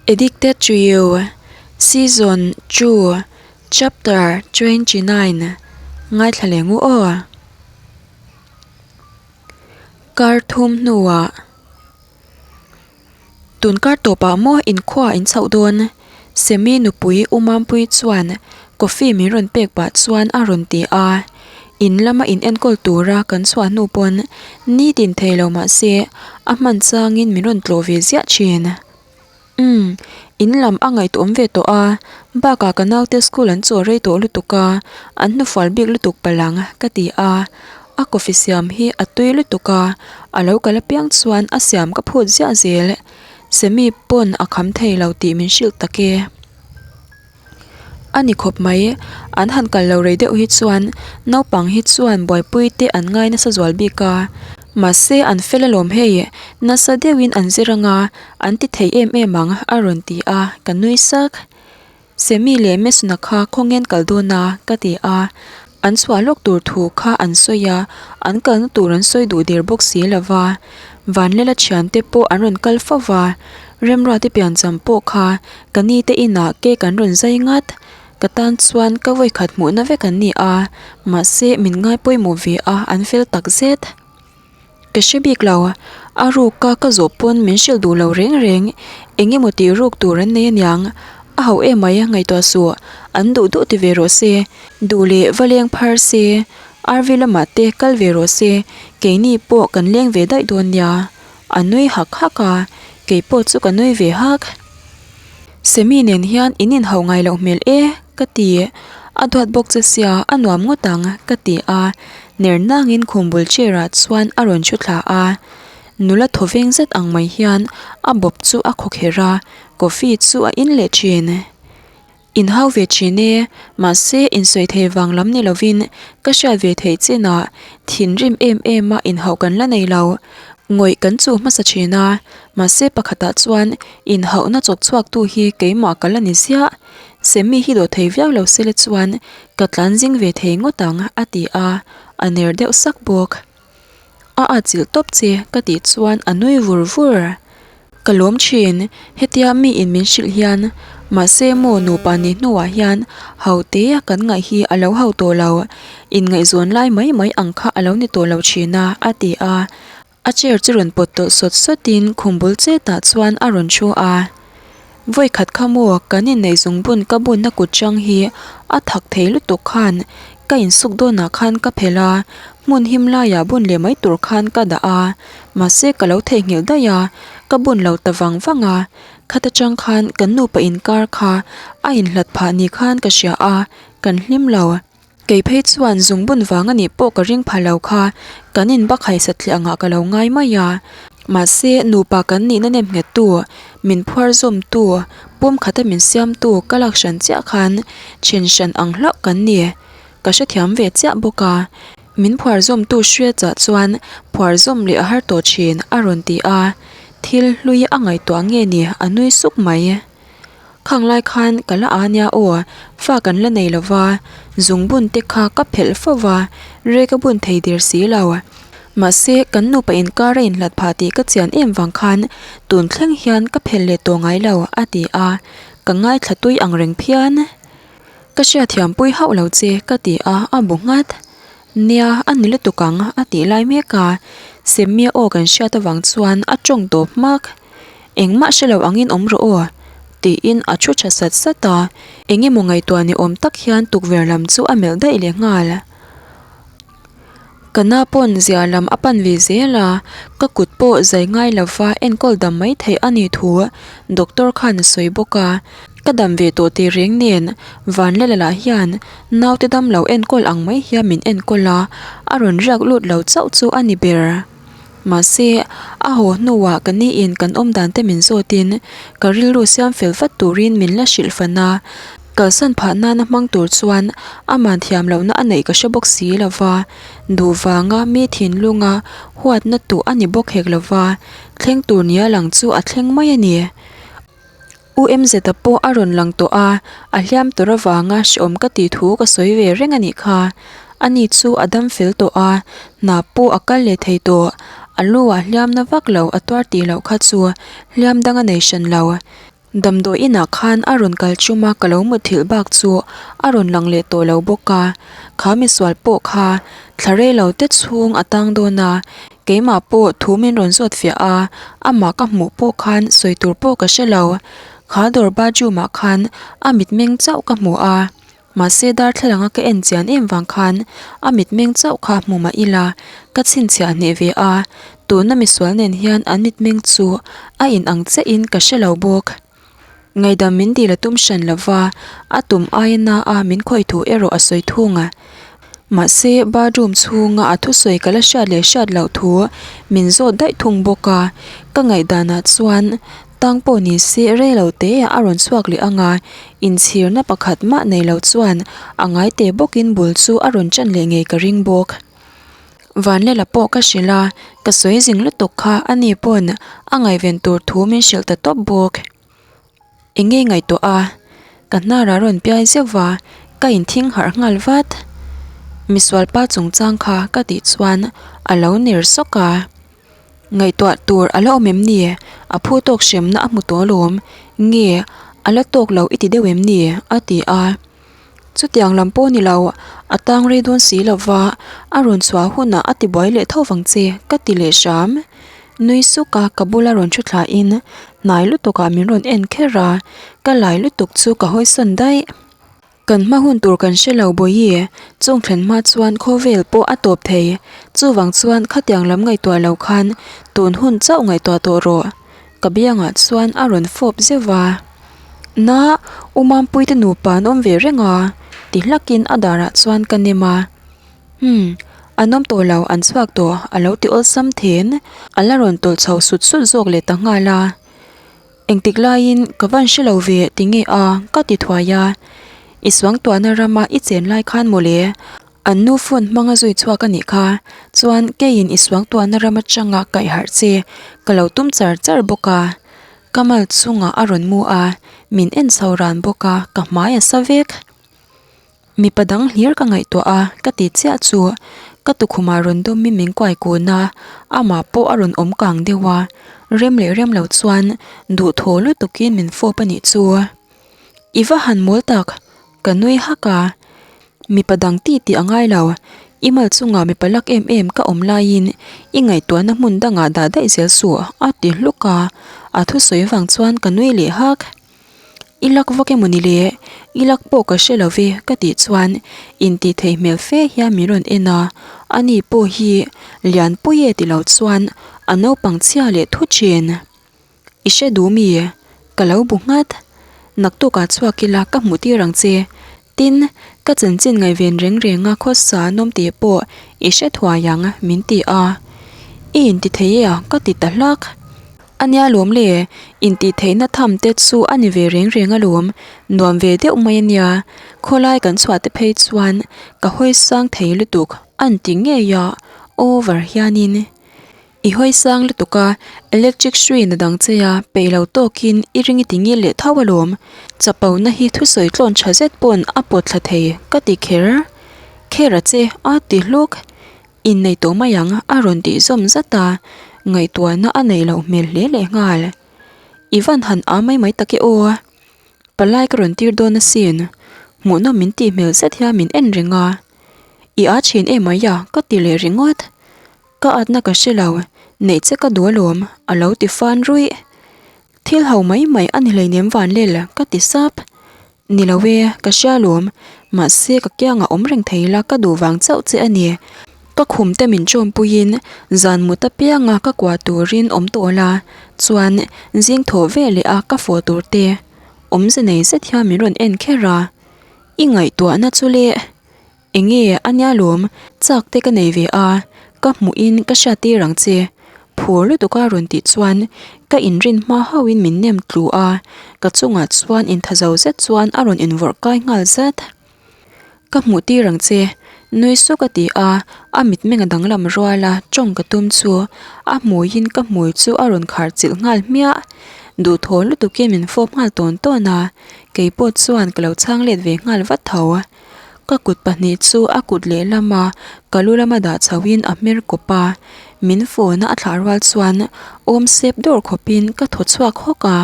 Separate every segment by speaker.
Speaker 1: Addicted to You, Season 2, Chapter 29 Ngaithla leh ngu aw. Kar thum hnuah Tun kar tawpah maw inkhua in chhoh dawn? Semi nupui U Mampui chuan coffee min rawn pek pah chuan a rawn ti a. In lama in enkawl tura kan chhuah hnu pawn nitin thei lo mah se a hman changin min rawn tlawh ve ziah thin. Umm, in lam a ngaihtuahawm ve tawh a, bakah ka naute school an chaw rei tawh lutuk a, an hnufual bik lutuk palang ka ti a. A coffee siam hi a tui lutuk a, a lo kal apiang chuan a siam ka phut ziah zel. Semi pawn a kham thei lo tih min hrilh tak e. A ni khawp mai, an han kal lo rei deuh hi chuan naupang hi chuan buaipui te an ngai nasa zual bik a. Mahse an fel alawm hei, nasa deuhin an zir anga an ti thei em em ang a rawn ti a, ka nui sak. Semi leh Mesuna kha khawngen kal dawn a ka ti a, an chhuah lawk tur thu kha an sawi a, an kalna tur an sawi duh der bawk si lo va. Vanlela thiante pawh an rawn kal fo va, Remruate piancham pawh kha ka ni te inah cake an rawn zai ngat. Ka tan chuan ka vawikhat hmuhna vek an ni a, mahse min ngai pawimawh ve a, an fel tak zet. Ka hre bik lo, a ruk a ka zawh pawn min hrilh duh lo reng reng, eng emaw tih ruk tur an nei aniang, a hauh emai ngaihtuah suh, an duh duh ti ve rawh se, duh leh va leng phar se, RV lamah te kal ve rawh se, keini pawh kan leng ve daih dawn nia, a nui hak hak a, kei pawh chu ka nui ve hak. Semi nen hian in inhauh ngai loh hmel e, ka ti. A duat bawk che sia, a nuam ngawt ang, ka ti a. Ner nangin khum bul chair ah chuan a rawn thu thla a. Nula thaw veng zet ang mai hian a bawp chu a khawkherh a, coffee chu a in leh thin. Inhau ve thin e, mahse insawi thei vang lam ni lovin ka hriat ve theih chinah thinrim em em a inhauh kan la nei lo. Ngawih kan chu hmasa thin a, mahse pakhatah chuan inhauhna chawk chhuaktu hi keimah ka la ni ziah. Semi hi dawh thei viau lo sele chuan ka tlan zing ve thei ngawt ang a ti a, a ner deuh sak bawk. A atchilh tawp che ka tih chuan a nui vur vur. Ka lawm thin, hetia mi in min hrilh hian mahse maw nupa ni hnuah hian ho te a kan ngaih hi a lo ho tawh lo, inngaihzawn lai mai mai ang kha a lo ni tawh lo thin a a ti a. A chair chu rawn pawt tawlh sawt sawtin khum bul chetah chuan a rawn thu a. Vawi khat kha maw kan inneih zungbun ka bunna kut chang hi a thak thei lutuk khan ka insuk dawnah khan ka phelh a, hmun him laiah bun leh mai tur khan ka dah a, mahse ka lo theihnghilh daih a, ka bun lo ta vang vang a, khata chang khan kan nupa inkar kha a inhlat phah ni khan ka hria a, kan hlim lo. Kei phei chuan zungbun vang a nih pawh ka ring pha lo kha, kan in bak haisa tliah angah ka lo ngai mai a. Mahse, nupa kan nihna nem nghettu, min phuar zawmtu, pum khata min siamtu ka lak hran chiah khan then hran ang hlauh kan ni. Ka hrethiam ve chiah bawk a. Min phuar zawmtu hria chah chuan phuar zawm leh a har tawh thin a rawn ti a. Thil hlui a ngaihtuah nge ni a nui suk mai. Khang lai khan ka la a nia aw, fa kan la nei lo va, zungbun te kha ka phelh fo va, rei ka bun thei der si lo. Mahse, kan nupa inkar a inhlat phah tih ka chian em vang khan tun thleng hian ka phelh leh tawh ngai lo, a ti a, ka ngaithla tui ang reng phian. Ka hriatthiam pui hauh lo che, ka ti a, a bu nghat. Nia, a ni lutuk ang, a tih lai mek a, Semia aw kan hriat avang chuan a tawng tawp hmak. Engmah hre lo angin awm rawh aw, tiin a thu tha sat sat a, eng emaw ngaihtuah ni awm tak hian tukverh lam chu a melh daih leh nghal. Ka na pawn zia lam a pan ve zel a, ka kut pawh zai ngai lova enkawl dam mai theih a nih thu doctor khan a sawi bawk a, ka dam ve tawh tih reng nen Vanlala lah hian naute dam lo enkawl ang mai hian min enkawl a, a rawn riak lut lo chauh chu a ni ber. Mahse, a haw hnuah ka niin kan awm dan te min zawtin ka rilru siam fel vat turin min la hrilh fan a. Kalsan phah nana hmang tur chuan aman thiam lohna a neih ka hre bawk si lo va, duh vanga mi thinlunga huatna tuh a ni bawk hek lo va, thleng tur nia lang chu a thleng mai a ni. UMZ-a pawh a rawn lang tawh a, a hliam tur avanga hrehawm ka tih thu ka sawi ve reng a nih kha. Ani chu a dam fel tawh a, hna pawh a kal leh thei tawh. A lu ah hliamna vak lo a tuar tih loh kha chu hliam dang a nei hran lo. Damdawi inah khan a rawn kal chum a ka lo mutthilh bak chu a rawn lang leh tawh lo bawk a, kha misual pawh kha thla rei lo te chhung a tang dawn a, keimah pawh thu min rawn zawt fiah a, amah ka hmuh pawh khan sawi tur pawh ka hre lo, kha dawr bathroom ah khan a mitmeng chauh ka hmu a. Mahse darthlalang a ka en chian em vang khan a mitmeng chauh kha hmu mah ila ka chhinchhiah hneh ve a, tuna misual nen hian an mitmeng chu a in ang chiah in ka hre lo bawk. Ngaidam min dil a tum hran lova, a tum aia na a min khawih thu erawh a sawi thung a. Mahse bathroom chhunga a thusawi ka la hriat leh hriat loh thu min zawt daih thung bawk a, ka ngaihdanah chuan Tang pawh ni se rei lo te a rawn chhuak leh ang a, inchhirna pakhat mah nei lo chuan a ngai te bawkin bul chu a rawn chan leh ngei ka ring bawk. Vanlela pawh ka hrilh a, ka sawi zing lutuk kha a ni pawn a ngaihven tur thu min hrilh ta tawp bawk. Eng nge ngaihtuah a? Ka hnar a rawn piai zeuh va, ka inthing harh nghal vat. Misualpa chungchang kha ka tih chuan a lo ner sawk a. Ngaihtuah tur a la awm em ni? A phu tawk hremna a hmu tawh alawm. Nge, a la tawk lo i ti deuh em ni? a ti a. Chutiang lam pawh ni lo, a tang rei dawn si lo va, a rawn chhuah hunah a tibuai leh tho vang che, ka ti leh hram. Nui suk a, ka bula rawn thu thlain hnai lutukah min rawn en kher a, ka lai lutuk chu ka hawisawn daih. Kan hma hun tur kan hre lo Bawihi, chung thlen hma chuan khawvel pawh a tawp thei. Chuvang chuan khatiang lam ngaihtuah lo khan tun hun chauh ngaihtuah tawh rawh. Ka biangah chuan a rawn fawp zeuh va. Na, U Mampuite nupa an awm ve reng a, ti hlakin a darah chuan ka nem a. Umm, an awm tawh lo, an chhuak tawh, a lo ti awlsam then. A la rawn tawlh chho sut sut zawk leh ta nghal a. Engtik laiin ka van hre lo ve ti nge a ka ti thuai a, i suangtuahna rama i chen lai khan mawle an nu phone hmanga zui chhuak a nih kha, chuan keiin i suangtuahna ram atanga kaih harh che ka lo tum char char bawk a, ka mal chungah a rawn mu a, min en chho ran bawk a, ka hmai a sa vek. Mipa dang hlir ka ngaihtuah a, ka ti chiah chu ka tukhumah rawn dawmin min kuai kun a, amah pawh a rawn awm kang deuh a, rem leh rem lo chuan duhthaw lutukin min fawp a nih chu. I va han mawl tak, ka nui hak a, mipa dang tih tih a ngai lo, i mal chungah mipa lak em em ka awm laiin i ngaihtuahna hmun dangah dah daih zel suh a ti hluk a, a thusawi vang chuan ka nui leh hak. I lak vak emaw ni le? I lak pawh ka hre lo ve ka tih chuan intih theih hmel fe hian min rawn en a, ani pawh hi Lianpui e ti lo chuan a naupang chhia leh thu thin. I hre duh mi? Ka lo bu nghat. Naktukah chhuak ila ka hmuh tir ang che. Tin, ka chanchin ngaihven reng reng a khawsa nawm tih pawh i hre thuai ang min ti a. I inti thei e a ka ti ta hlak. A nia lawm le, intih theihna tham te chu a ni ve reng reng alawm, nuam ve deuh mai a nia. Khawlai kan chhuah te phei chuan ka hawi sang thei lutuk an ti ngei a, over hianin. I hawi sang lutuk a, electric hruiin a dang che a, peih lo tawkin i ring i ti ngil leh tho alawm. Chapo na hi thusawi tlawn tha zet pawn a pawt thla thei ka ti kher kher a che a ti hluk. Innei tawh mai ang a rawn tih zawm zat a, ngaihtuahna a neih loh hmel hle leh nghal. I van han a mai mai tak e aw. Palai ka rawn tir dawn asin. Hmuhnawm min tih hmel zet hian min en reng a. I a thin em mai a ka ti leh ringawt. Ka atna ka hre lo, neih che ka duh alawm a lo ti fan ruih. Thil ho mai mai a ni hleinem Vanlel ka ti sap. Ni lo e, ka hria lawm. Mahse ka kiangah awm reng thei la ka duh vang chauh che a ni. Ka khum te min chawmpuiin zan mut apianga ka kuah turin awm tawh la, chuan zing thawh ve leh a ka fawh tur te awmze nei zet hian min rawn en kher a. I ngaihtuahna chu le. Enge a nia lawm, chak te ka nei ve a, ka hmuhin ka hriat tir ang che. Phur lutuk a rawn tih chuan ka inrin hma hauhin min nem tlu a, ka chungah chuan inthazo zet chuan a rawn invawrh kai nghal zat. Ka hmuh tir ang che, nui suk a ti a, a mitmeng a danglam rual a, tawng ka tum chu a hmuiin ka hmui chu a rawn khar chilh nghal hmiah. Duhthaw lutukin min fawp nghal tawn tawn a, keipawh chuan ka lo chhang let ve nghal vat tho. Ka kut pahnih chu a kut lehlama ka lu lama dah chhoin a hmer kawp a, min phone a a thlah rual chuan awm sep dawrh khawpin ka thaw chhuak hawk a.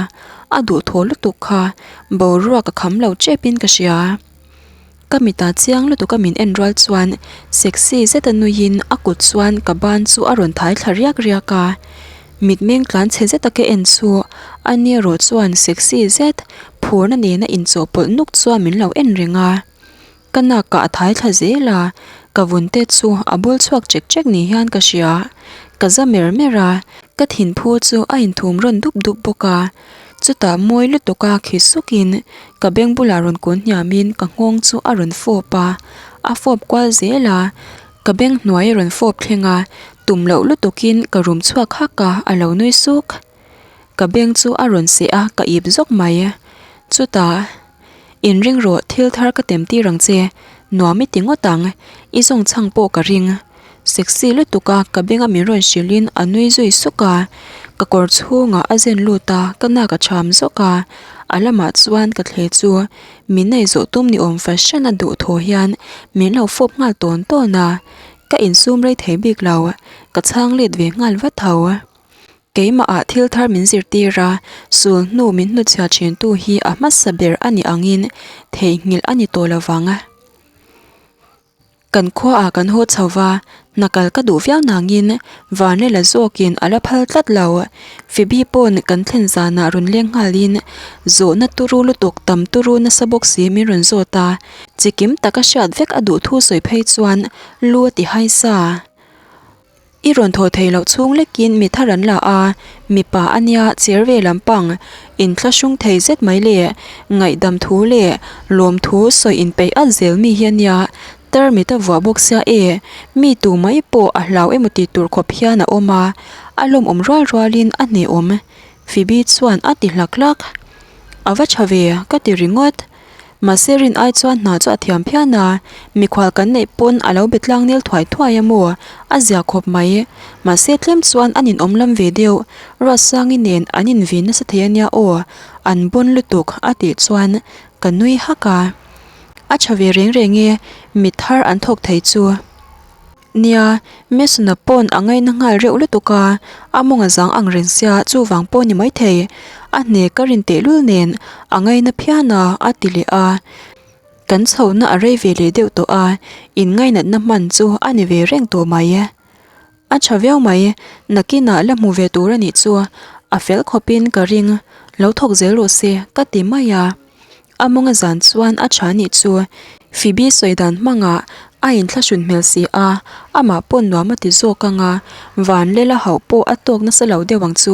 Speaker 1: A duhthaw lutuk kha boruak a kham lo tep in ka hria. Ka mitah chiang lutuk a min en rual chuan sexy zet a nuiin a kut chuan ka ban chu a rawn thai thla riak riak a. Mitmeng tlan chhe zet a ka en chu a ni erawh chuan sexy zet phurna nena inchawhpawlh nuk chuan min lo en reng a. Ka nak ah a thai thla zel a, ka vun te chu a bul chhuak chek chek ni hian ka hria. Ka za mer mer a, ka thinphu chu a inthum rawn dup dup bawk a. Chutah mawi lutuk a khi suk in ka beng bulah rawn kun hniam in ka nghawng chu a rawn fawp a, a fawp kual zel a, ka beng hnuai a rawn fawp thleng a, tum loh lutuk in ka rum chhuak hak a, a lo nui suk. Ka beng chu a rawn seh a, ka ip zawk mai. Chutah. Inring rawh, thil thar ka tem tir ang che, nuam i ti ngawt ang, i zawng chhang pawh ka ring. Sexy lutuk a, ka benga min rawn hrilh in a nui zui suk a, ka kawr chhungah a zen lut a, ka nak a cham zawk a, a lamah chuan ka thle chu min nei zawh tum ni awm fahran a duh thaw hian min lo fawp nghal tawn tawn a, ka insum rei thei bik lo, ka chhang let ve nghal vat tho. Keimah ah thil thar min zirtir a, sul hnu min hnutchhia thin tu hi a hmasa ber a nih angin theihnghilh a ni tawh lovang. Kan khua ah kan haw chho va, hna kal ka duh viau nangin Vanlela zawkin a la phal tlat lo. Phoebe pawn kan thlen zanah rawn leng nghalin zawhna turu lutuk tam turu nasa bawk si min rawn zawt a, chikim taka hriat vek a duh thu sawi phei chuan lu a ti hai sa. I rawn thaw thei loh chhung lekin mi thar an la a, mipa a nia cher ve lampang inthlahrung thei zet mai le, ngaihdam thu leh lawm thu sawi inpeih at zel mi hi a nia, tarmit a vuah bawk sia e, mi tu mai pawh a hlau emaw tih tur khawp hian a awm a, a lawmawm rual rualin a hnehawm, Phoebe chuan a ti hlak hlak. A va tha ve, ka ti ringawt. Mahse rin ai chuan hna chu a thiam phian a, mikhual kan neih pawn a lo be tlang nel thuai thuai a maw? A zia khawp mai. Mahse tlem chuan an inawm lam ve deuh, Ruatsangi nen an invin nasa thei a nia aw, an bawn lutuk a tih chuan ka nui hak a. A tha ve reng reng e, mi thar an thawk thei chu. Nia, Mason-a pawn a ngaina nghal reuh lutuk a, a mawng a zang ang reng sia chuvang pawh ni maithei. A hne ka rin tehlul nen a ngaina phian a, a ti leh a. Kan chhohna a rei ve leh deuh tawh a, in ngainatna hman chu a ni ve reng tawh mai. A tha viau mai, nakinah la hmu ve tur a nih chu, a fel khawpin ka ring, lo thawk zel rawh se, ka ti mai a. A mawnga zan chuan a tha nih chu Phoebe sawi dan hmangah a inthlahrun hmel si a, amah pawn nuam a ti zawk ang a, van lela hauh pawh a tawk nasa lo deuh ang chu.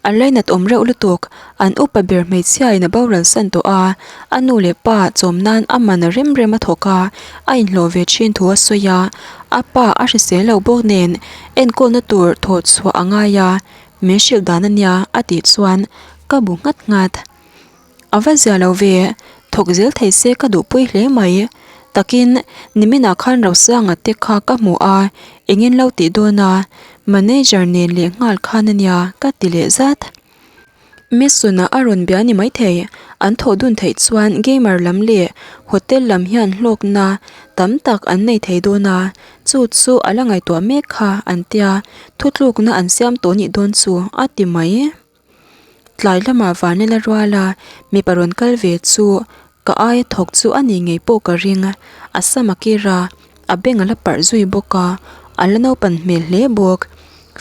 Speaker 1: A lainat awm reuh lutuk, an upa ber hmeichhiain a boral san tawh a, a nu leh pa chawm nan a man a rem rem a thawk a, a inhlawh ve thin thu a sawi a, a pa a hrisel lo bawk nen enkawlna tur thawh chhuah a ngai a, min hrilh dan a nia a tih chuan ka bu nghat nghat. A va zia lo ve, thawk zel thei se ka duhpui hle mai. Takin, niminah khan Rosanga te kha ka hmu a, engin lo tih dawn a, manager nen leh nghal khan a nia ka ti leh zat. Mason-a a rawn bia ni maithei, an thawh dun theih chuan gamer lam leh hotel lam hian hlawkna tam tak an nei thei dawn a, chu chu a la ngaihtuah mek kha an tia, thutlukna an siam tawh nih dawn chu a ti mai. Tlai lamah Vanela ruala mipa rawn kal ve chu ka aia thawk chu a ni ngei pawh ka ring. A sam a kir a, a beng a la parh zui bawk a, a la naupan hmel hle bawk.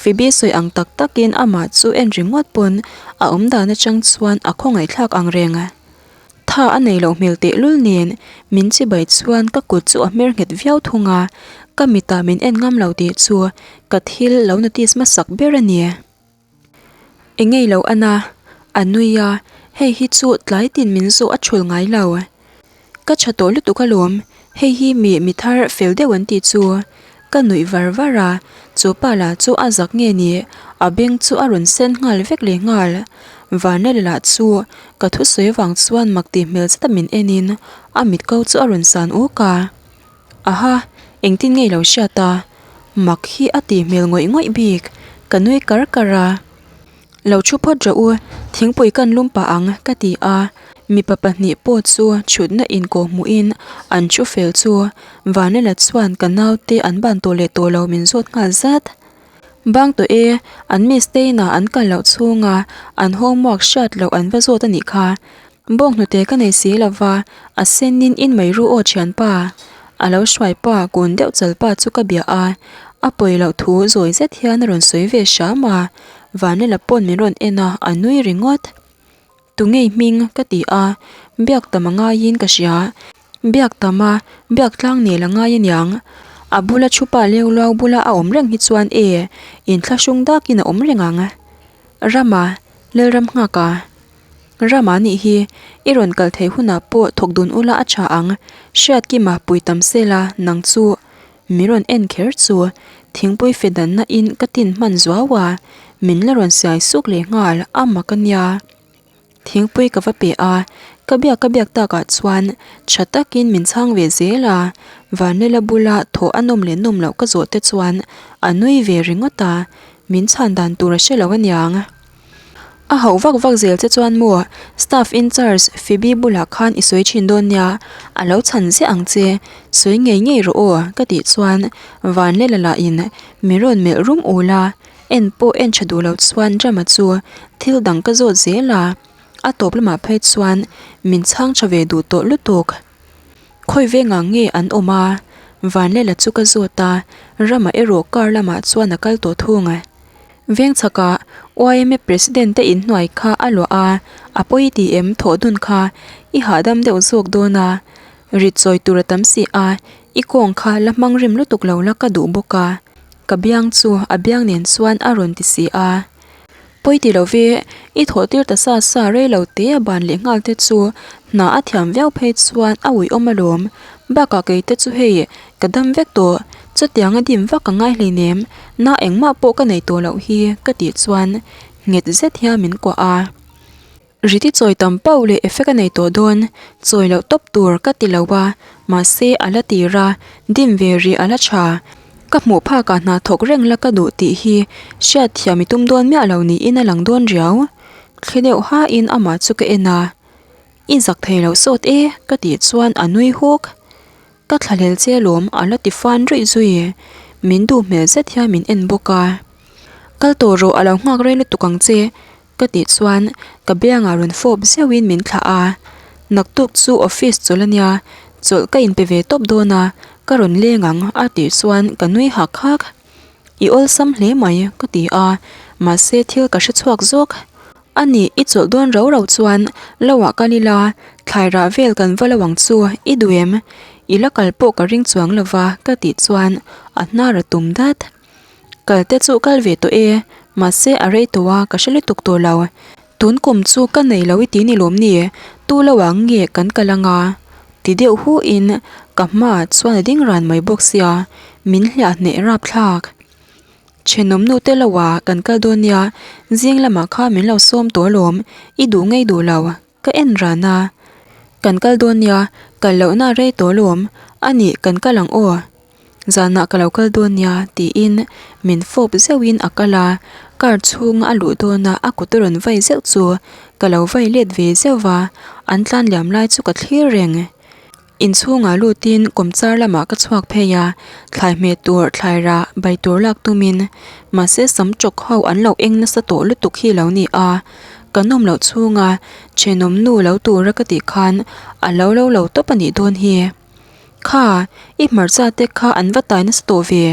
Speaker 1: Phoebe sawi ang tak takin amah chu en ringawt pawn a awm dan atang chuan a khawngaihthlak ang reng. Tha a nei loh hmel tehlul nen min chibai chuan ka kut chu a hmer nghet viau thung a, ka mitah min en ngam lo tih chu ka thil lo notice hmasak ber a ni. Engei lo ana, a nui a, hei hi chu tlai tin min zawh a thul ngai lo. Ka tha tawh lutuk alawm, hei hi mi mi thar fel deuh an tih chu. Ka nuih var var a, chu pa lah chu a zak nge ni, a beng chu a rawn sen nghal vek leh nghal. Vanlala lah chu ka thusawi avang chuan mak tih hmel zeta min enin a mit ko chu a rawn san uk a. Aha, engtin nge i lo hriat a? Mak hi a tih hmel ngawih ngawih bik, ka nui kar kar a. Lo thu phawt rawh u, thingpui kan lum pah ang ka ti a. Mipa pahnih pawh chu thutna inkawh hmuhin an thu fel chu Vanela chuan ka naute an ban tawh leh tawh lo min zawt nghal zat. Bang tawh e, an miss te inah an kal loh chhunga an homework hriat loh an va zawt a nih kha. Bawnghnute ka nei si lova, a senin in mai ru aw thianpa. A lo hruai pa kun deuh chal pa chu ka bia a, a pawi loh thu zawi zet hian a rawn sawi ve hram a, Vanlala pawn min rawn en a, a nui ringawt. Tu ngei hming ka ti a, biak tam a ngaiin ka hria. Biak tam a, biak tlang nel a ngai aniang. A bula thu pa leu luau bula a awm reng hi chuan e, inthlahrung dakin a awm reng ang. Rama, Lalram nghaka. Rama nih hi, i rawn kal thei hunah pawh thawk dun ula a tha ang. Hriatkima pui tam sela nang chu min rawn en kher chu thingpui fe danna in ka tin hman zuau a, min la rawn siai suk leh nghal a mak a nia. Thingpui ka va pe a, ka biak ka biak takah chuan tha takin min chhang ve zel a, Vanlela bula thawh a nawm leh nawm loh ka zawh te chuan a nui ve ringawt a, min chhan dan tur a hre lo aniang. A hauh vak vak zel che chuan maw staff in charge Phoebe bulah khan i sawi thin dawn nia, a lo chhan ziah ang che, sawi ngei ngei rawh aw ka tih chuan Vanlela lahin min rawn melh rum ul a, en pawh en tha duh lo chuan Rama chu thil dang ka zawt zel a, a tawp lamah phei chuan min chhang tha ve duh tawh lutuk. Khawi vengah nge an awm a? Vanlela chu ka zawt a, Rama erawh car lamah chuan a kal tawh thung. Veng chhakah yma President te inhnuai kha a luah a, a pawi ti em thawh dun kha i hahdam deuh zawk dawn a, rit chawi tur a tam si a, i kawng kha la hmang rim lutuk lo la ka duh bawk a, ka biang chu a biang nen chuan a rawn ti si a. Pawi ti lo ve, i thawh tir ta sa sa rei lo te a ban leh nghal te chu hna a thiam viau phei chuan a uiawm alawm, bakah kei te chu hei ka dam vek tawh, chutiang a dim vak ka ngai hleinem, na engmah pawh ka nei tawh loh hi ka tih chuan nghet zet hian min kuah a. Riti chawi tam pauh leh effect a nei tawh dawn, chawi loh tawp tur ka ti lo a, mahse a la tir a, dim ve rih a la tha. Ka hmuh phakah hna thawk reng la ka duh tih hi hriat thiam i tum dawn miah lo niin a lang dawn riau. Thli deuh hain amah chu ka en a, I zak thei lo sawt e ka tih chuan a nui huk. Ka thlahlel che alawm a la ti fan ruih zui. Min duh hmel zet hian min en bawk a. Kal tawh rawh a lo nghak rei lutuk ang che. Ka tih chuan ka biangah rawn fawp zeuhin min thlah a, naktuk chu office chawlh a nia, chawlh ka inpe ve tawp dawn a, ka rawn leng ang a tih chuan ka nui hak hak. I awlsam hle mai ka ti a, mahse thil ka hre chhuak zawk. A nih i chawlh dawn rau rau chuan lo ah kal ila, thlai rah vel kan va lo ang chu i duh em? I la kal pawh ka ring chuang lova ka tih chuan a hnar a tum dat. Kal te chu kal ve tawh e, mahse a rei tawh a ka hre lutuk tawh lo. Tun kum chu ka nei lo i ti ni lawm ni, tu lo ang nge kan kal anga? Ti deuh hu in ka hmaah chuan a ding ran mai bawk sia, min hliah hneh rapthlak. Thenawm nu te lo a kan kal dawn nia, zing lamah kha min lo sawm tawh alawm, i duh ngei duh lo. Ka en ran a, Kan kal dawn nia, kal lohna a rei tawh alawm, a nih kan kal ang aw, zanah ka lo kal dawn nia tiin min fawp zeuhin a kal a, car chhunga a luh dawna a kut a rawn vai zeuh chu ka lo vai let ve zeuh va, an tlan liam lai chu ka thlir reng. Inchhungah lutin kawmchar lamah ka chhuak phei a, thlai hmeh tur thlai rah bai tur lak tumin mahse sam chawk ho an lo eng nasa tawh lutuk hi lo ni a, ka nawm loh chhunga thenawm nu lo tura ka tih khan a lo lo lo tawp a nih dawn hi. Kha, i hmarcha te kha an va tai nasa tawh ve.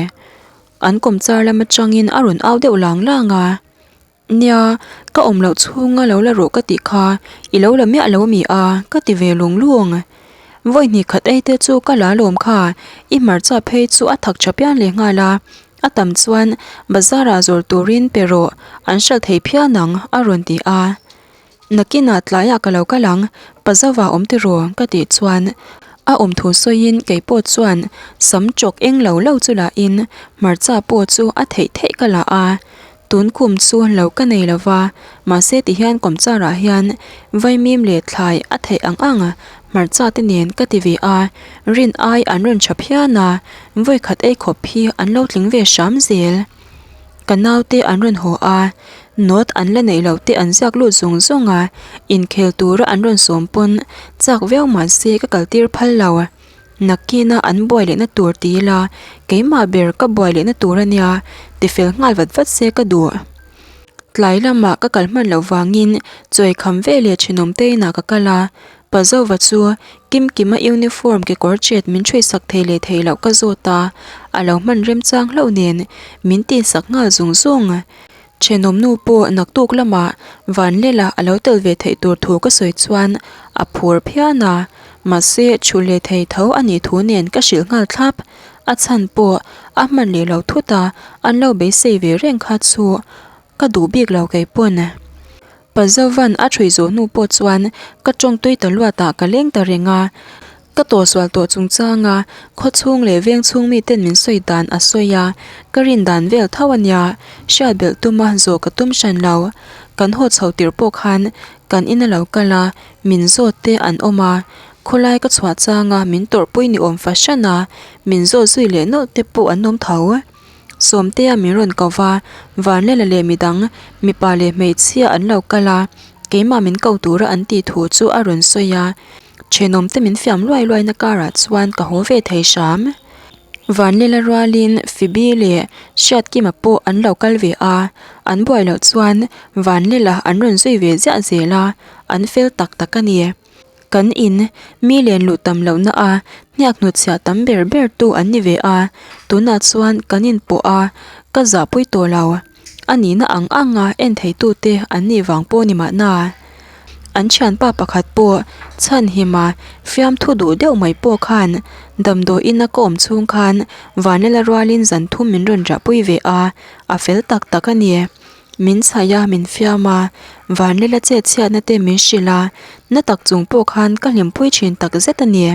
Speaker 1: An kawmchar lam atangin a rawn au deuh lang lang a. Nia, ka awm loh chhunga lo la rawh ka tih kha i lo la miah lo ami a, ka ti ve lung lung. Vawi hnih khat ei te chu ka la lawm kha, i hmarcha phei chu a thak tha pian leh nghal a, a tam chuan bazar ah zawr turin pe rawh, an hralh thei phian ang a rawn ti a. Nakinah tlaiah ka lo kal ang, pa zauva awm tiraw ka tih chuan a awm thu sawiin kei pawh chuan sam chawk eng lo lo chu lahin hmarcha pawh chu a theih theih ka la a. Tun kum chu lo ka nei lo va, mahse tihian kawmcharah hian vaimim leh thlai a theih ang ang hmarcha te nen ka ti ve a, rin ai an rawn tha phian a, vawikhat ei khawp hi an lo tling ve hram zel. Ka naute an rawn haw a, note an la neih loh te an ziak lut zung zung a, inkhel tura an rawn sawm pawn chak viau mahse ka kaltir phal lo. Nakkina an buai lehna tur ti ila, keimah ber ka buai lehna tur a nia, tifel nghal vat vat se ka duh. Tlai lamah ka kal hman loh vangin chawi kham ve leh thenawm te inah ka kal a, Pazova chu Kimkima uniform kekawr chet min ṭhuisak thei leh thei loh ka zawt a, a lo hman remchang hlauh nen min tihsak nghal zung zung. Thenawm nu pawh naktuk lamah Vanlela a lo tel ve theih tur thu ka sawi chuan a phur phian a, mahse thu leh thei tho a nih thu nen ka hrilh nghal thlap. A chhan pawh a hman leh lo thut a, an lo beisei ve reng kha chu ka duh bik lo kei pawn. Pazovan a ṭhui zawh hnu pawh chuan ka ṭawngtui ta luatah ka leng ta reng a, ka tawhsual tawh chungchanga khawchhung leh vengchhung miten min sawi dan a sawi a, ka rin dan vel tho a nia, hriat belh tuma zawh ka tum hran lo. Kan haw chho tirh pawh khan kan in a lo kal a, min zawt te an awm a, khawlai ka chhuah changa min tawrhpui ni awm fahran a, min zawt zui leh nawlh te pawh an awm tho. Sawmtea min rawn ko va, Vanlela leh midang, mipa leh hmeichhia an lo kal a, keimah min ko tura an tih thu chu a rawn sawi a. Thenawmte min fiam luai luaina karah chuan ka haw ve thei hram. Vanlela rualin Phoebe leh Hriatkima pawh an lo kal ve a, an buai loh chuan Vanlela an rawn zui ve ziah zel a, an fel tak tak a ni. Kan in mi len luh tam lohna a hniak hnutchhiah tam ber ber tu an ni ve a, tunah chuan kan in pawh a ka zahpui tawh lo. A nihna ang ang a en thei tu te an nih vang pawh ni mahna. An thianpa pakhat pawh chhanhim a fiamthu duh deuh mai pawh khan damdawiin a ka awm chhung khan Vanlala rualin zan thum min rawn riahpui ve a, a fel tak tak a ni. Min chhaih a, min fiam a, Vanlela chet chhiatna te min hrilh a, na tak chung pawh khan ka hlimpui thin tak zet a ni.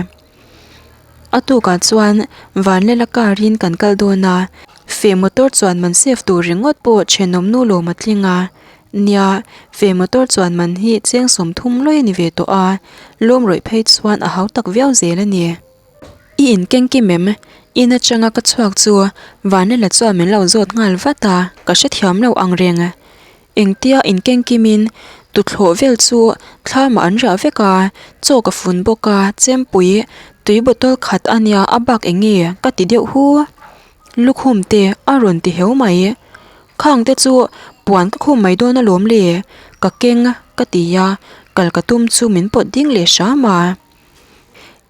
Speaker 1: A tukah chuan Vanlela car in kan kal dawn a, feh motor chuan man save tur ringawt pawh thenawm nu lawm a tling a, nia, feh motor chuan man hi cheng 30 lawi a ni ve tawh a, lawm rawih phei chuan a hau tak viau zel a ni. I inkeng kim em? In atanga ka chhuak chu Vanlala chuan min lo zawt nghal vat a, ka hrethiam lo ang reng. Engtia inkeng kimin tuthlawh vel chu thlamah an riah vek a, chaw ka fun bawk a, chempui tui bottle khat a nia a bak eng nge ka ti deuh hu. Lukhum te a rawn ti heu mai. Khang te chu puan ka khum mai dawn alawm le, ka keng ka ti a, kal ka tum chu min pawt ding leh hram a.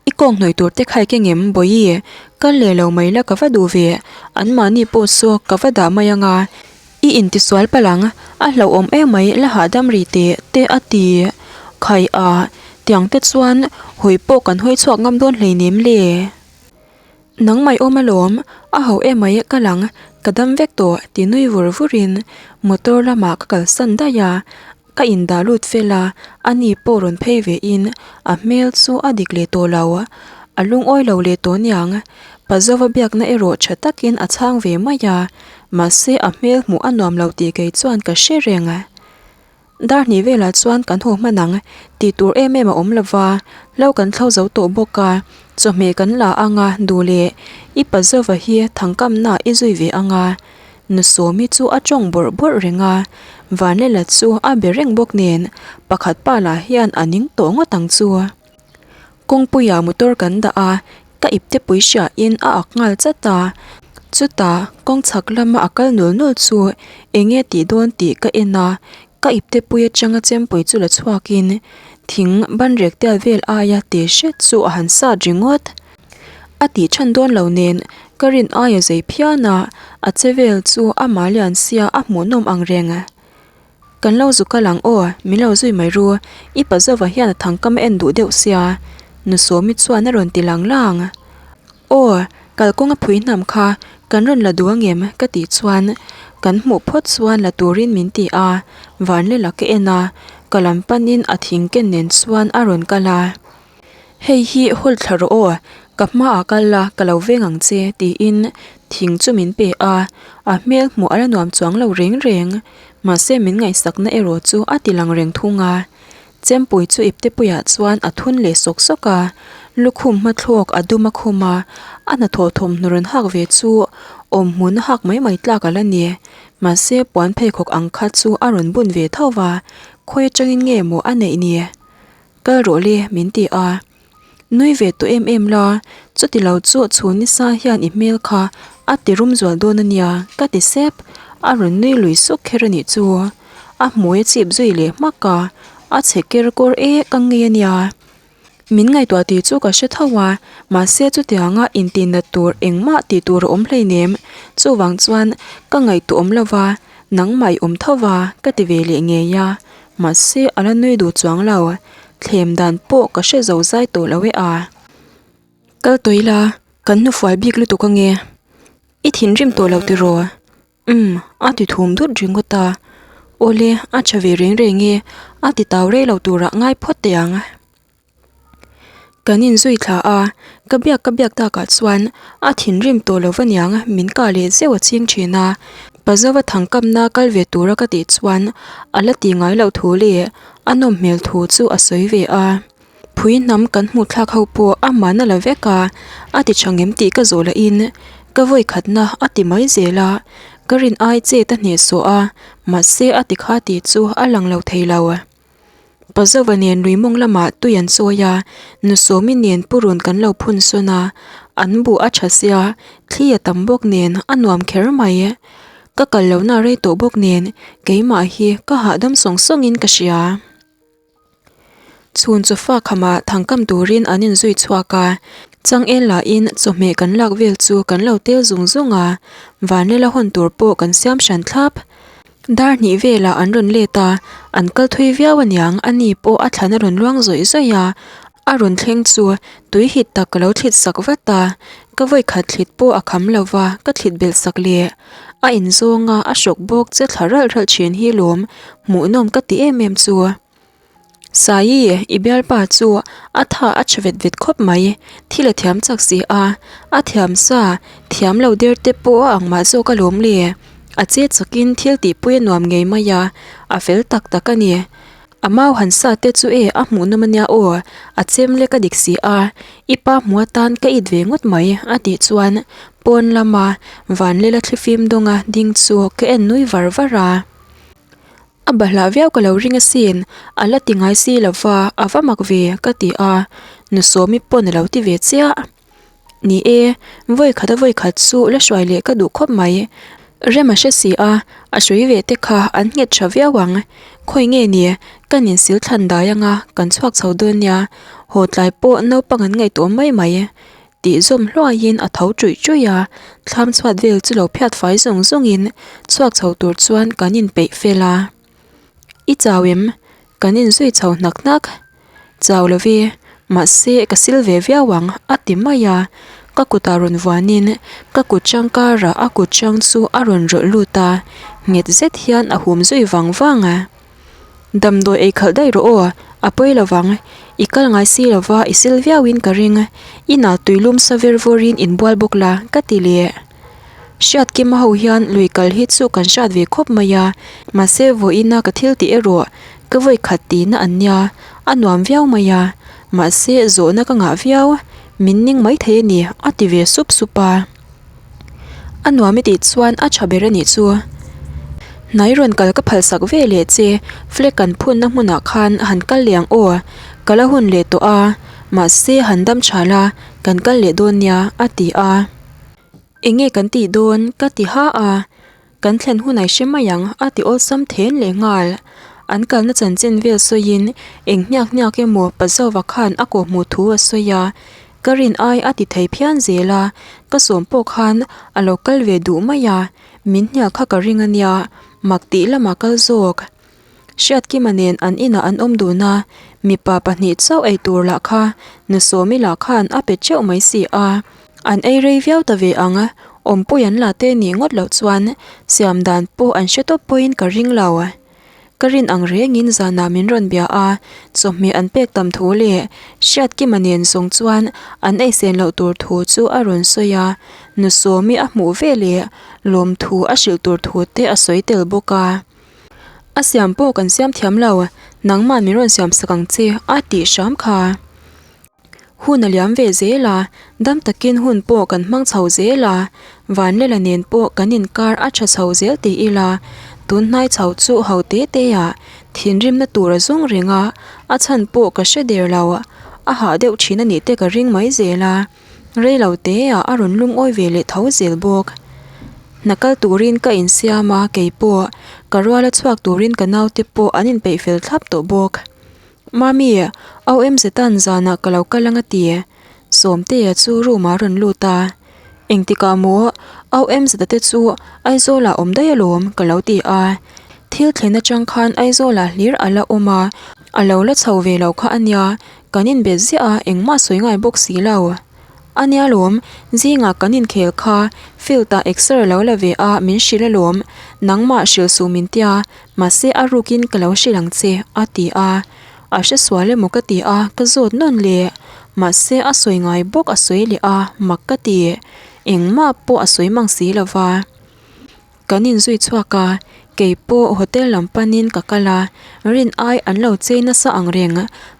Speaker 1: I kawng hnawih tur te kha i keng em Bawihi? Kal leh lo mai la ka va duh ve, anmahni pawh saw ka va dah mai anga i intisual palh ang, a hlauhawm em mai la hahdam ri teh te a ti khai a, tiang te chuan hawi pawh kan hawi chhuak ngam dawn hleinem le. Nang mai awm alawm, a ho emai ka lang, ka dam vek tawh ti nui vur vurin motor lamah ka kalsan daih a, ka indah lut fel a, ani pawh rawn phei ve in a hmel chu a dik leh tawh lo, a lungawi lo leh tawh niang, Pazova biakna erawh tha takin a chhang ve mai a, mahse a hmel hmuh a nuam lo tih kei chuan ka hre reng. Dar hnih velah chuan kan haw hman ang tih tur em em a awm lova, lo kan thlo zo tawh bawk a, chawhmeh kan la ang a, duh leh i Pazova hi thangkamna i zui ve ang a. Nusawmi chu a tawng bawrh bawrh reng a, Vanlela chu a be reng bawk nen pakhat pa lah hian a ning tawh ngawt ang chu. Kawngpuiah motor kan dah a, ka iptepui hriain a ak nghal chat a, chutah kawng chhak lama a kal nul nul chu eng nge tih dawn tih ka en a, ka iptepui atanga chempui chu la chhuakin thing banrek tial vel aia te hret chu a han sat ringawt. A tih chhan dawn lo nen ka rin aia zei phian a, a che vel chu amah lian sia a hmuhnawm ang reng. Kan lo zu kal ang aw, min lo zui mai ru, i Pazova hian a thangkam a en duh deuh sia, Nu Sawmi chuan a rawn ti lang lang. Aw, kalkawng a phui hnam kha kan rawn la duh angem ka tih chuan kan hmuh phawt chuan la turin min ti a, Vanlela ka en a, ka lam panin a thing ken nen chuan a rawn kal a. Hei hi hawl thla rawh aw, ka hmaah kal la ka lo veng ang che tiin thing chu min pe a, a hmel hmuh a la nuam chuang lo reng reng. Mahse min ngaihsakna erawh chu a ti lang reng thung a. Chempui chu iptepuiah chuan a thun leh sawk sawk a, lukhum hmathlawk a dum a khum a, a hnathawh thawmhnaw rawn hak ve chu awmhmun a hak mai mai tlak a la ni. Mahse puan pheikhawk ang kha chu a rawn bun ve tho va, khawi atangin nge maw a neih ni? Kal rawh le min ti a. Nui ve tawh em em la, chuti lo chu chhun nisa hian i hmel kha a ti rum zual dawn a nia, ka ti sep. A rawn nui lui suk kher a nih chu. A hmui a chip zui leh hmak a, a chhe ker kawr ek ang ngei a nia. Min ngaihtuah tih chu ka hre tho a, mahse chutianga intihnat tur engmah tih tur a awm hleinem. Chuvang chuan ka ngaihtuah awm lova, nangmah i awm tho va ka ti ve leh ngei a, mahse a la nui duh chuang lo. Thlem dan pawh ka hre zo zai tawh lo e a. Kal tawh ila, kan hnufual bik lutuk ange. I thinrim tawh lo tiraw? Umm, a ti thum dut ringawt a. Awle, a tha ve reng reng e, a ti tau rei lo turah ngai phawt teh ang. Kan inzui thla a, ka biak ka biak takah chuan a thinrim tawh lo va niang min kah leh zeuh a ching thin a. Pazova thangkamna kal ve tura ka tih chuan a la ti ngai loh thu leh a nawm hmel thu chu a sawi ve a. Phui hnam kan hmuh thlak ho pawh a man a la vek a, a ti tha ngem tih ka zawh lahin ka vawi khatna a ti mai zel a, ka rin ai chet a hnehsawh a, mahse a ti kha tih chu a lang lo thei lo. Pazova nen lui mawng lamah tui an chawi a, Nusawmi nen purun kan lo phun sawn a, an buh a tha sia, thli a tam bawk nen a nuam kher mai. Ka kal lohna rei tawh bawk nen keimah hi ka hahdam sawng sawngin ka hria. Chhun chawfa khamah thangkam turin an inzui chhuak a, changel lahin chawhmeh kan lak vel chu kan lo tel zung zung a, vanlela hawn tur pawh kan siam hran thlap. Dar hnih velah an rawn let a, an kal thui viau aniang a ni pawh a thlan a rawn luang zawih zawih a, a rawn thleng chu tui hit tak ka lo thlit sak vat a, ka vawikhat thlit pawh a kham lo va, ka thlit belh sak leh. A inzawng a, a hrawk bawk che thla ralh ralh thin hi lawm, hmuhnawm ka ti em em chu. Saii, i bialpa chu a tha a tha vet vet khawp mai, thil a thiam chak si a, a thiam sa, thiam lo der te pawh a ang mah zawk alawm le. A che chakin thil tihpui a nuam ngei mai a, a fel tak tak a ni. A mau han sa te chu e a hmuhnawm ania aw, a chem lek a dik si a, i pa hmu atan ka it ve ngawt mai a tih chuan pawn lama Vanlela thlifim dawnga ding chu ka en nui var var a. A bahlah viau ka lo ring asin, a la ti ngai si lova a va mak ve ka ti a, Nusawmi pawn a lo ti ve chiah. Ni e, vawi khat a vawi khat chu la hruai leh ka duh khawp mai. Rem a hre si a, a hrui ve te kha an nghet tha viau ang. Khawi nge ni, kan insil thlan dai anga kan chhuak chho dawn nia, haw tlai pawh naupang an ngaihtuah mai mai. Tih zawm hluaiin a tho ṭuih ṭuih a, thlam chhuat vel chu lo phiat fai zawng zawngin chhuak chho tur chuan kan inpeih fel a. I chau em? Kan inzui chho hnak hnak. Chau lo ve, mahse ka sil ve viau ang a ti mai a, ka kutah rawn vuanin ka kut chang karah a kut chang chu a rawn rawlh lut a, nghet zet hian a hum zui vang vang a. Damdawi ei khalh daih rawh aw, a pawi lo vang, i kal ngai si lo va i sil viauin ka ring, inah tuilum sa ver vawrin inbual bawk la ka ti leh. Hriatkima ho hian lui kal hi chu kan hriat ve khawp mai a, mahse vawiina ka thil tih erawh ka vawi khat tihna an nia, a nuam viau mai a, mahse zawhna ka ngah viau, min ning maithei a ni a ti ve sup sup a. A nuam i tih chuan a tha ber a nih chu. Hnai rawn kal ka phalsak ve leh che, flag kan phunna hmunah khan han kal leh ang aw, ka la hun leh tawh a, mahse han dam tha la, kan kal leh dawn nia a ti a. Enge kan tih dawn? ka ti ha a, kan thlen hun ai hre mai ang a ti awlsam then leh nghal. An kalna chanchin vel sawiin eng hniak hniak emaw Pazova khan a kawhhmuh thu a sawi a, ka rin ai a ti thei phian zel a, ka sawm pawh khan a lo kal ve duh mai a, min hniak kha ka ring a nia, mak tih lamah kal zawk. Hriatkima nen an inah an awm dun a, mipa pahnih chauh ei tur lah kha Nusawmi lah khan a pe teuh mai si a. An ei rei viau ta ve ang, awmpui an la te nih ngawt loh chuan siam dan pawh an hre tawp pawhin ka ring lo. Ka rin ang rengin zanah min rawn bia a, chawhmeh an pek tam thu leh Hriatkima nen zawng chuan an ei sen loh tur thu chu a rawn sawi a, Nusawmi a hmuh veleh lawmthu a hrilh tur thu te a sawi tel bawk a. A siam pawh kan siam thiam lo, nangmah min rawn siam sak ang che a tih hram kha. Hun a liam ve zel a, dam takin hun pawh kan hmang chho zel a, Vanlela nen pawh kan inkar a tha chho zel ti ila, tun hnai chho chu ho te te ah thinrimna tur a zawng reng a, a chhan pawh ka hre der lo. A hah deuh thin a nih te ka ring mai zel a, rei lo te ah a rawn lungawi ve leh tho zel bawk. Hna kal turin ka insiam a, kei pawh ka ruala chhuak turin ka naute pawh an inpeih fel thlap tawh bawk. Mami, au em zetan zanah ka lo kal ang a ti. Sawmtea chu room ah a rawn lut a, Engtikah maw au em zeta te chu Aizawl ah awm daih alawm ka lo ti a. Thil thlen atang khan Aizawl ah hlir a la awm a, a lo la chho ve lo kha a nia, kan inbet ziah a engmah sawi ngai bawk si lo. A nia lawm, zingah kan inkhel kha field ah exer a lo la ve a min hrilh alawm, nangmah hrilh suh min tia, mahse a rukin ka lo hrilh ang che a ti a. A hre sual emaw ka ti a, ka zawt nawn leh. Mahse a sawi ngai bawk a sawi leh a, mak ka ti. Engmah pawh a sawi mang si lo va. Kan inzui chhuak a, kei pawh hotel lam panin ka kal a, rin ai an lo chei nasa ang reng.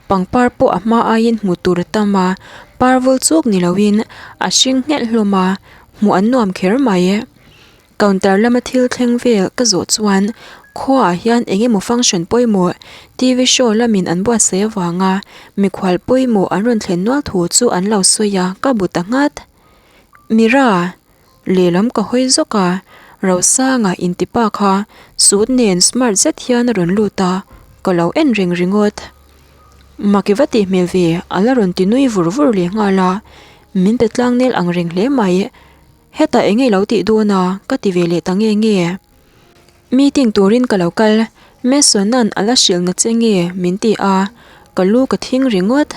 Speaker 1: Pangpar pawh a hma aiin hmuh tur a tam a, par vul chuk ni loin a hring nghelh hlawm a, hmuh an nuam kher mai. Counter lama thil thleng vel ka zawh chuan khuaah hian eng emaw function pawimawh TV show lamin an buatsaih avanga mikhual pawimawh an rawn thlen nual thu chu an lo sawi a, ka bu ta nghat. Mira! Lehlam ka hawi zawk a, Rosanga intipa kha suit nen smart zet hian a rawn lut a, ka lo en reng ringawt. Mak i va tih hmel ve, a la rawn ti nui vur vur leh nghal a, min pe tlangnel ang reng hle mai. Hetah eng nge lo tih dawn a? ka ti ve leh ta nge nge. Meeting turin ka lo kal, Mason-a'n a la hrilh na che nge min ti a, ka lu ka thing ringawt.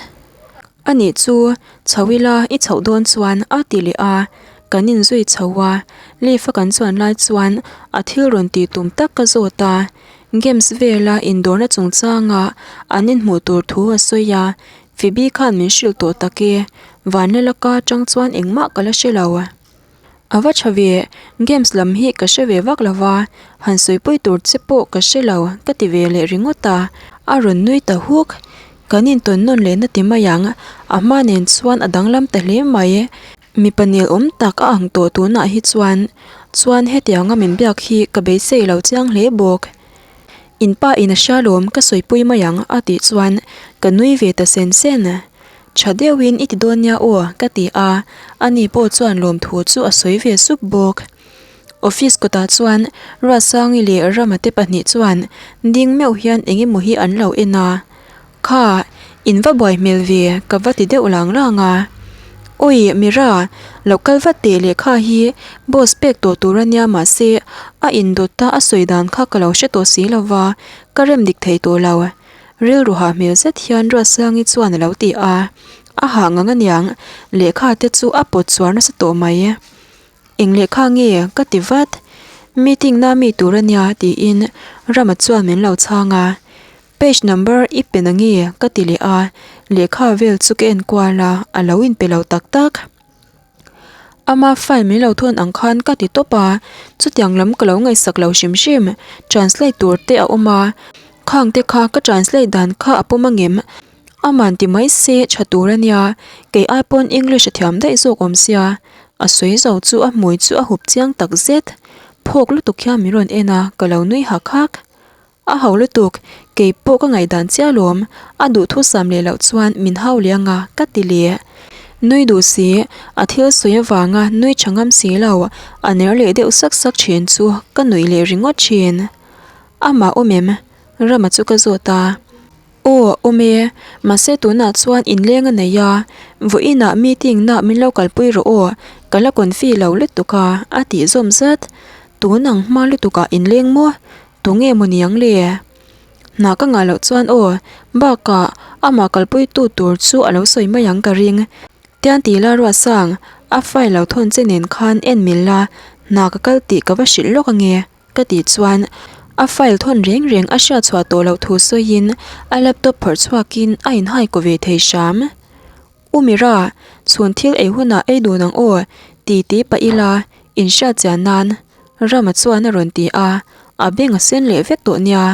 Speaker 1: Anih chu, chho ila i chhoh dawn chuan a ti leh a, kan inzui chho a, lift a kan chuan lai chuan a thil rawn tih tum tak ka zawt a, games vela indawrna chungchanga an inhmuh tur thu a sawi a, Phoebe khan min hrilh tawh tak e, Vanlala ka atang chuan engmah ka la hre lo. A va tha ve, games lam hi ka hre ve vak lo va, han sawipui tur che pawh ka hre lo ka ti ve leh ringawt a, a rawn nui ta huk. Kan intawn nawn leh na ti mai ang, a hma nen chuan a danglam ta hle mai. Mipa nel awm tak a ang tawh tunah hi chuan, chuan hetianga min biak hi ka beisei lo chiang hle bawk. In pa in a hria lawm ka sawipui mai ang a tih chuan ka nui ve ta sen sen. Tha deuhin i ti dawn nia aw ka ti a, ani pawh chuan lawmthu chu a sawi ve sup bawk. Office kawtah chuan Ruatsangi leh Rama te pahnih chuan ding meuh hian eng emaw hi an lo en a. Kha, in va buai hmel ve, ka va ti deuh lang lang a. Awi, Mira, lo kal vat teh lehkha hi boss pek tawh tur a nia mahse a indawt a a sawi dan kha ka lo hre tawh si lo va, ka rem dik thei tawh lo. Rilru hah hmel zet hian Ruatsangi chuan a lo ti a, a hah ngang aniang, lehkha te chu a pawt chuar nasa tawh mai. Eng lehkha nge? ka ti vat. Meeting na mi tur a nia tiin Rama chuan min lo chhang a. Page number i pe na nge? ka ti leh a, lehkha vel chu ka en kual a, a lo inpe lo tak tak. Ama file min lo thawn ang khan ka ti tawp a, chutiang lam ka lo ngaihsak lo hrim hrim, translate tur te a awm a, khang te kha ka translate dan kha a pawm angem? Aman ti mai se tha tur a nia, kei ai pawn English a thiam daih zawk awm sia, a sawi zo chu a hmui chu a hup chiang tak zet, phawk lutuk hian min rawn en a, ka lo nui hak hak. A ho lutuk, kei pawh ka ngaihdan chiah alawm, a duhthusam leh loh chuan min hau leh anga ka ti leh. Nui duh si, a thil sawi avanga nui tha ngam si lo, a ner leh deuh sak sak thin chu ka nuih leh ringawt thin. Amah awm em? Rama chu ka zawt a. Aw, awm e, mahse tunah chuan inleng a nei a, vawiinah meeting na min lo kalpui rawh aw, ka la confi lo lutuk a, a tih zawm zat. Tun ang hma lutukah inleng maw? Tunge maw niang le? Hna ka ngah loh chuan aw, bakah amah kalpuitu tur chu a lo sawi mai ang ka ring. Tian ti la Ruatsang, a file lo thawn che nen khan en mil la, hna ka kal tih ka va hrilh lawk ange ka tih chuan a file thawn reng reng a hriat chhuah tawh loh thu sawiin a laptop phawrh chhuakin a inhai kaw ve thei hram. U Mira, chhun thil ei hunah ei dun ang aw, ti ti pah ila, inhriat chian nan, Rama chuan a rawn ti a, a beng a sen leh vek tawh nia.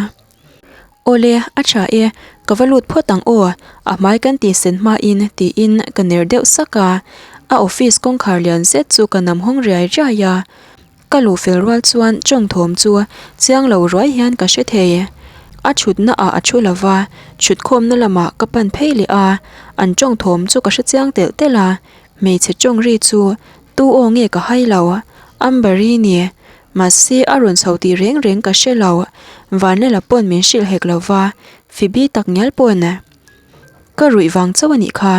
Speaker 1: Awle, a tha e, ka va lut phawt ang aw, a hmai kan tih sen hmain tiin ka ner deuh sak a, a office kawngkhar lian zet chu ka nam hawng riai riai a. Ka luh fel rual chuan chawng thawm chu chiang lo ruai hian ka hre thei. A thutna ah a thu lova, thutkhawmna lamah ka pan phei leh a, an tawng thawm chu ka hrechiang telh telh a, hmeichhe tawng ri chu tu aw nge ka hai lo, Amber-i ni, mahse a rawn chho tih reng reng ka hre lo, Vanlela pawn min hrilh hek lova, Phoebe takngial pawn ka ruih vang chauh a nih kha.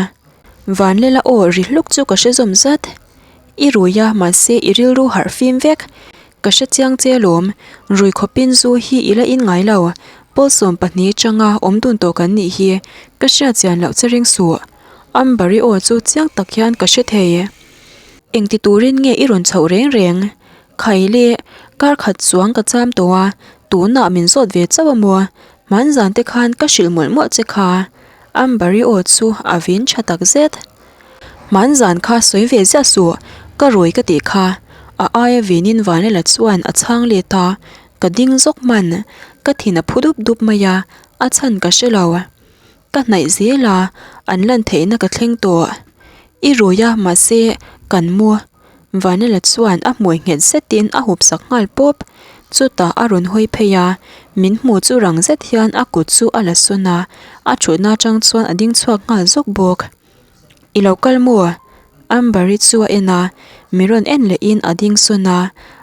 Speaker 1: Vanlela aw ri hluk chu ka hre zawm zat, I rui a, mahse i rilru harh fim vek, Ka hre chiang che alawm, rui khawpin zu hi i la in ngai lo, Pawlsawm pahnih atanga awm dun tawh kan nih hi, ka hriat chian loh che ring suh. Amber-i aw chu chiang tak hian ka hre thei. Engti turin nge i rawn chhoh reng reng? Khai le, kar khat chuang ka cham tawh a, tunah min zawt ve chauh a maw? Hmanzan te khan ka hrilh mawlh mawlh che kha. Amber-i aw chu a vin tha tak zet. Hmanzan kha sawi ve ziah suh, ka rui ka tih kha. A aia vinin Vanela chuan a chhang let a, ka ding zawk hman. Ka thin a phu dup dup mai a, a chhan ka hre lo. Ka hnaih zel a, an lan theihna ka thleng tawh. I rui a, mahse, kan mu. Vanela chuan a hmui nghet zetin a hup sak nghal pawp. Chutah a rawn hawi phei a, min hmu chu rang zet hian a kut chu a la sawn a, a thutna atang chuan a ding chhuak nghal zawk bawk. I lo kal maw? Amber-i chu a en a, mi rawn en lehin a ding sawn a.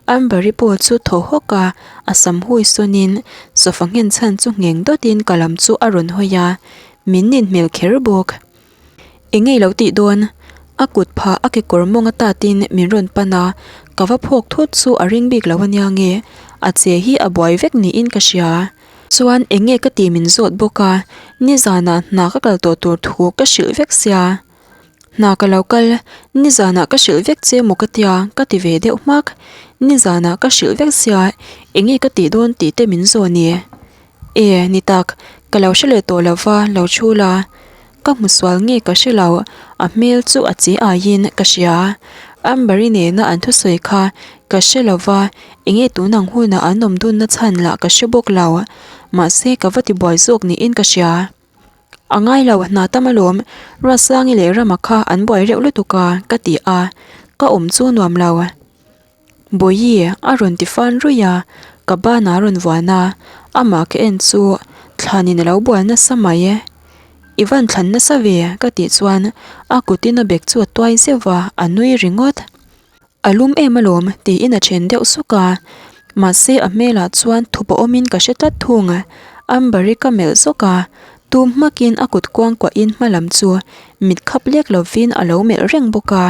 Speaker 1: Amber-i pawh chu thaw hawk a, a sam hui sawnin sofa nghen chhan chu ngheng dawtin ka lam chu a rawn hawi a, min nin hmel kher bawk. Eng nge i lo tih dawn? A kut phah a kekawr mawng a tatin min rawn pan a, ka va phawk thut chu a ring bik lo ania nge, a che hi a buai vek niin ka hria. Chuan eng nge ka tih min zawt bawk a, nizanah hna ka kal tawh tur thu ka hrilh vek sia. Hna ka lo kal, nizanah ka hrilh vek che maw ka tia ka ti ve deuh hmak. Nizanah ka hrilh vek sia eng nge ka tih dawn tih te min zawh ni. E, ni tak, ka lo hre leh tawh lo va, lo thu la. Ka hmu sual nge ka hre lo, a hmel chu a che aiin ka hria. Amber-i nena an thusawi kha ka hre lo va, enge tun ang huna an awm dunna chhan lah ka hre bawk lo. Mahse ka va tibuai zawk niin ka hria. A ngai lo, hna tam alawm, Ruatsangi leh Rama kha an buai reuh lutuk a, ka ti a, ka awm chu nuam lo. Bawihi a rawn ti fan ruih a, ka banah a rawn vuan a, amah ka en chu thlanin a lo bual nasa mai e. I van thlan nasa ve ka tih chuan a kutin a bag chu a tuai zeuh va, a nui ringawt. A lum em alawm tiin a then deuh suk a, mahse a hmelah chuan thup a awmin ka hre tlat thung. Amber-i ka melh zawk a, tum hmakin a kut kuangkuahin hma lam chu mit khap lek lovin a lo melh reng bawk a.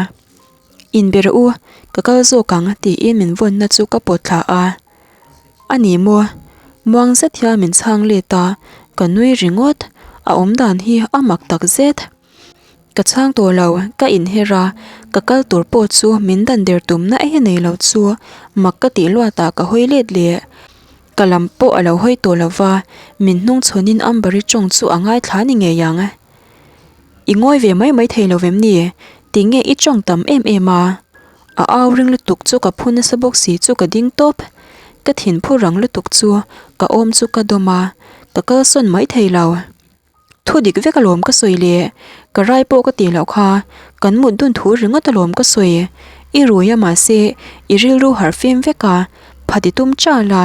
Speaker 1: Inbe rawh u, ka kal zawk ang tiin min vawnna chu ka pawt thla a. A ni maw? Muang zet hian min chhang let a, ka nui ringawt. A awmdan hi a mak tak zet. Ka chhang tawh lo, ka inher a, ka kal tur pawh chu min dan der tumna ehe nei lo chu mak ka tih luatah ka hawi let leh. Ka lam pawh a lo hawi tawh lo va, min hnungchhawnin Amber-i tawng chu a ngaithla ni ngei ang. I ngawi ve mai mai thei lo vem ni? Tinge i tawng tam em em a? A au ring lutuk chu ka phu nasa bawk si chu ka ding tawp. Ka thin phu rang lutuk chu ka awm chu ka dawm a, ka kalsawn mai thei lo. Thu dik vek alawm ka sawi le, ka rai pawh ka tih loh kha, kan mut dun thu ringawt alawm ka sawi. I rui a mahse i rilru harh fim vek a, phat i tum chal a,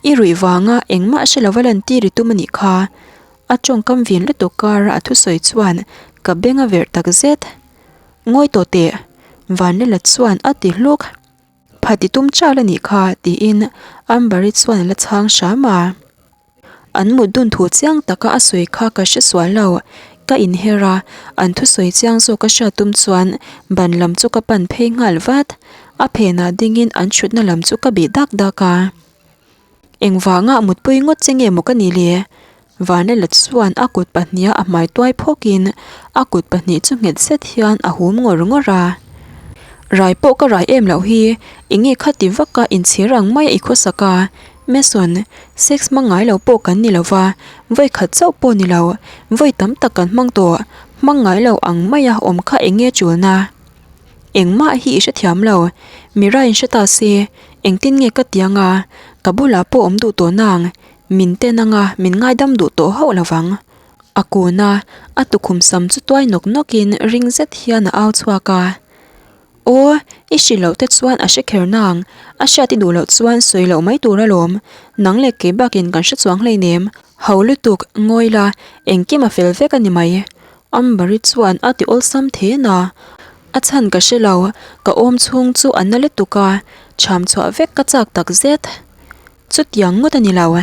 Speaker 1: i ruih vanga engmah hre lova lantir i tum a nih kha. A tawngkam vin lutuk kara a thusawi chuan ka beng a verh tak zet. Ngawi tawh teh, Vanlela chuan a ti hluk. Phat i tum chal a nih kha tiin Amber-i chuan a la chhang hram a. An mut dun thu chiang taka a sawi kha ka hre sual lo. Ka inher a, an thusawi chiang zawk ka hriat tum chuan ban lam chu ka pan phei nghal vat. A phenah dingin an thutna lam chu ka bih dak dak a. Engvanga mutpui ngawt che nge maw ka nih le? Vanela chuan a kut pahniha a hmai tuai phawkin a kut pahnih chu nghet zet hian a hum ngawr ngawr a. Rai pawh ka rai em loh hi, enge khati vaka inchhir ang maia i khawsak a? Mason, sex hmang ngai lo pawh kan ni lo va, vawi khat chauh pawh ni lo, vawi tam tak kan hmang tawh, hmang ngai lo ang maia awm kha enge tulna? Engmah hi i hrethiam lo, Mira in hre ta se, engtin nge ka ti anga, ka bulah pawh awm duh tawh nang, min ten anga min ngaidam duh tawh hauh lo vang. A kun a, a tukhum sam chu tuai nawk nawkin ring zet hian a au chhuak a. Aw, i hrilh loh te chuan a hre kher nang, a hriat i duh loh chuan sawi loh mai tur alawm. Nang leh kei bakin kan hre chuang hleinem. Ho lutuk, ngawi la, engkim a fel vek a ni mai. Amber-i chuan a ti awlsam then a. A chhan ka hre lo, ka awm chhung chu a na lutuk a, chham chhuah vek ka chak tak zet. Chutiang ngawt a ni lo.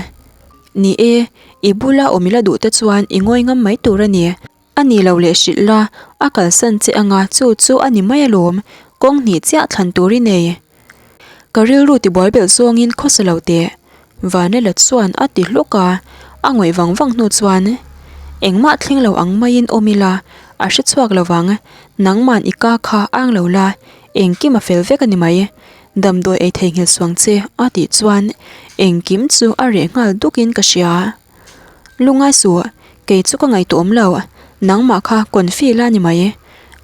Speaker 1: Ni e, i bula awm i la duh te chuan i ngawi ngam mai tur a ni. A ni lo leh hrilh la, a kalsan che anga chu chu a ni mai alawm, kawng hnih chiah thlan tur i nei. Ka rilru tibuai belh zawngin khawsa lo teh. Vanela chuan a ti hluk a, a ngawih vang vang hnu chuan, Engmah thleng lo ang maiin awm ila, a hre chhuak lo vang, nangman i ka kha ang lo la, engkim a fel vek a ni mai. Damdawi ei theihnghilh suang che a tih chuan engkim chu a reh nghal dukin ka hria. Lungai suh, kei chu ka ngaihtuah awm lo, nangmah kha confi la ni mai.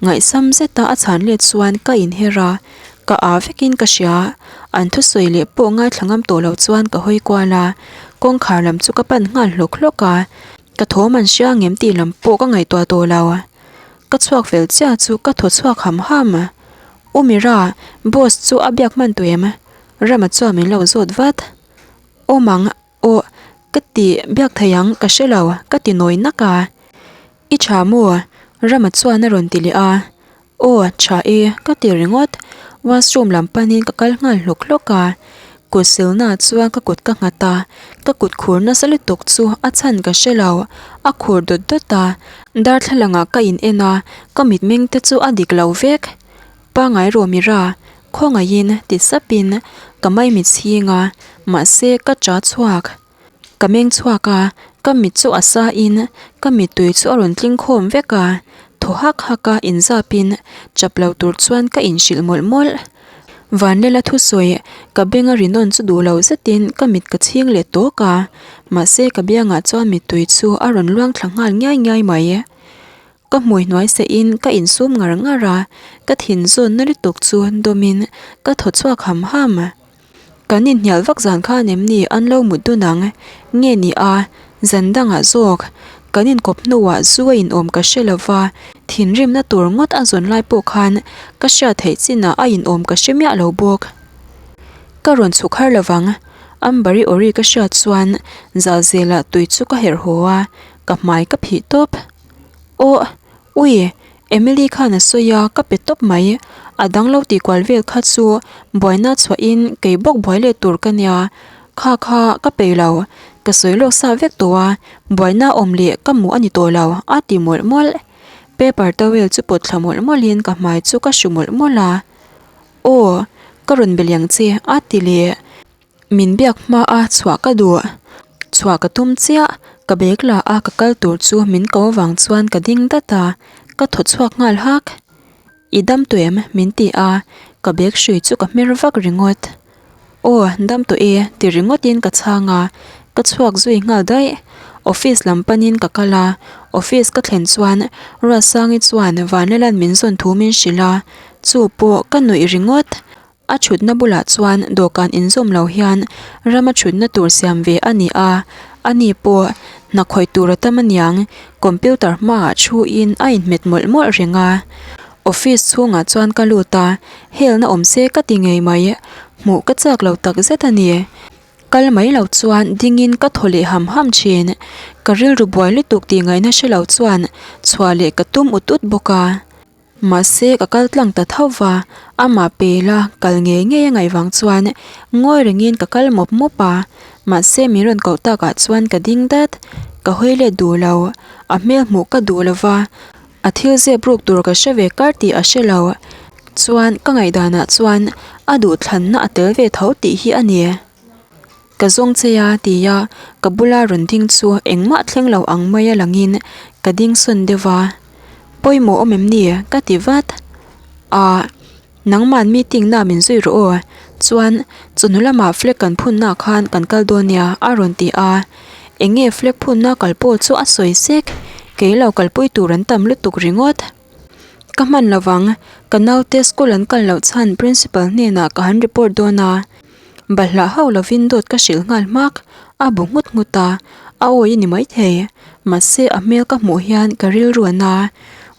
Speaker 1: Ngaihsam zeta a chhan let chuan ka inher a, ka â vekin ka hria. An thusawi leh pawh ngaithla ngam tawh lo chuan ka hawi kual a, kawngkhar lam chu ka pan nghal hlawk hlawk a, ka thawm an hria ngem tih lam pawh ka ngaihtuah tawh lo. Ka chhuak fel chiah chu ka thaw chhuak ham ham. U Mira, boss chu a biak hman tawh em? Rama chuan min lo zawt vat. Awm ang. Aw, ka ti biak thei ang, ka hre lo, ka ti nawi nak a. I tha maw? Rama chuan a rawn ti leh a. Aw, tha e, ka ti ringawt. Washroom lam panin ka kal nghal hlawk hlawk a. Kut silna chuan ka kut ka nghat a, ka kut khur nasa lutuk chu a chhan ka hre lo, a khur dawt dawt a. Darthlalangah ka in en a, ka mitmeng te chu a dik lo vek. Pangai rawh Mira, khawngaihin ti sapin ka maimit chhing a, mahse ka cha chhuak. Ka meng chhuak a, ka mit chu a sa in ka mittui chu a rawn tling khawm vek a, thaw hak hak a inzapin chap lo tur chuan ka inhrilh mawlh mawlh. Vanlela thusawi ka beng a rinawn chu duh lo zetin ka mit ka chhing leh tawk a, mahse ka biangah chuan mittui chu a rawn luang thla nghal ngiai ngiai mai. Ka hmui hnuai sehin ka insum ngar ngar a, ka thin zawnna lutuk chu dawmin ka thaw chhuak ham ham. Kan inhnial vak zan khan em ni an lo mut dun ang? Nge ni a, zan dangah zawk. Kan inkawp hnuah zu a inawm ka hre lo va, thinrimna tur ngawt a zawn lai pawh khan ka hriat theih chinah a inawm ka hre miah lo bawk. Ka rawn chhuk har lo vang, Amber-i awri ka hriat chuan zalzelah tui chu ka herh haw a, ka hmai ka phih tawp. Aw, ui, Emily khan a sawi a, ka pe tawp mai. A dang lo tih kual vel kha chu buaina chhuahin kei bawk buai leh tur ka nia. Kha kha ka peih lo, ka sawi lawk sa vek tawh a, buaina awm leh ka hmuh a ni tawh lo, a ti mawlh mawlh. Paper towel chu pawt thla mawlh mawlhin ka hmai chu ka hru mawlh mawlh a. Aw, ka rawn be liang che, a ti leh. Min biak hma a chhuah ka duh. Chhuah ka tum chiah, ka bag la a ka kal tur chu min ko avang chuan ka ding dat a, ka thaw chhuak nghal hak. I dam tawh em? min ti a, ka bag hrui chu ka hmer vak ringawt. Aw, dam tawh e, ti ringawtin ka chhang a, ka chhuak zui nghal daih. Office lam panin ka kal a, office ka thlen chuan Ruatsangi chuan Vanlalan min zawn thu min hrilh a, chu pawh ka nuih ringawt. A thutna bulah chuan dawhkan inzawm lo hian rama thutna tur siam ve a ni a, ani pawh hna khawih tur a tam aniang computer hmaah thuin a inhmet mawlh mawlh reng a. Office chhungah chuan ka lut a, helna awm se ka ti ngei mai, hmuh ka chak lo tak zet a ni. Kal mai lo chuan dingin ka thaw leh ham ham thin, ka rilru buai lutuk tih ngaihna hre lo chuan chhuah leh ka tum ut ut bawk a. Mahse ka kal tlang ta tho va, amah pela kal ngei ngei a ngaih vang chuan ngawi rengin ka kal mawp mawp a, mahse min rawn koh takah chuan ka ding dat, ka hawi let duh lo, a hmel hmuh ka duh lo va, a thil zep ruk tur ka hre ve kar tih a hre lo, chuan ka ngaihdanah chuan a duhthlanna a tel ve tho tih hi a ni. Ka zawng che a ti a, ka bula rawn ding chu engmah thleng lo ang mai a langin ka ding sawn deuh va. Pawimawh awm em ni? ka ti vat. Ahh, nangman meeting na min zui rawh aw, chuan chawhnu lamah flag kan phunna khan kan kal dawn nia a rawn ti a. Eng nge flag phunna kal pawh chu a sawi sek, kei lo kalpui tur an tam lutuk ringawt. Ka hman lovang, ka naute school an kal loh chhan principal hnenah ka han report dawn a. Balhla hauh lovin dawt ka hrilh nghal hmak, a bu nghut nghut a, a awi a ni maithei. Mahse a hmel ka hmuh hian ka rilru a na.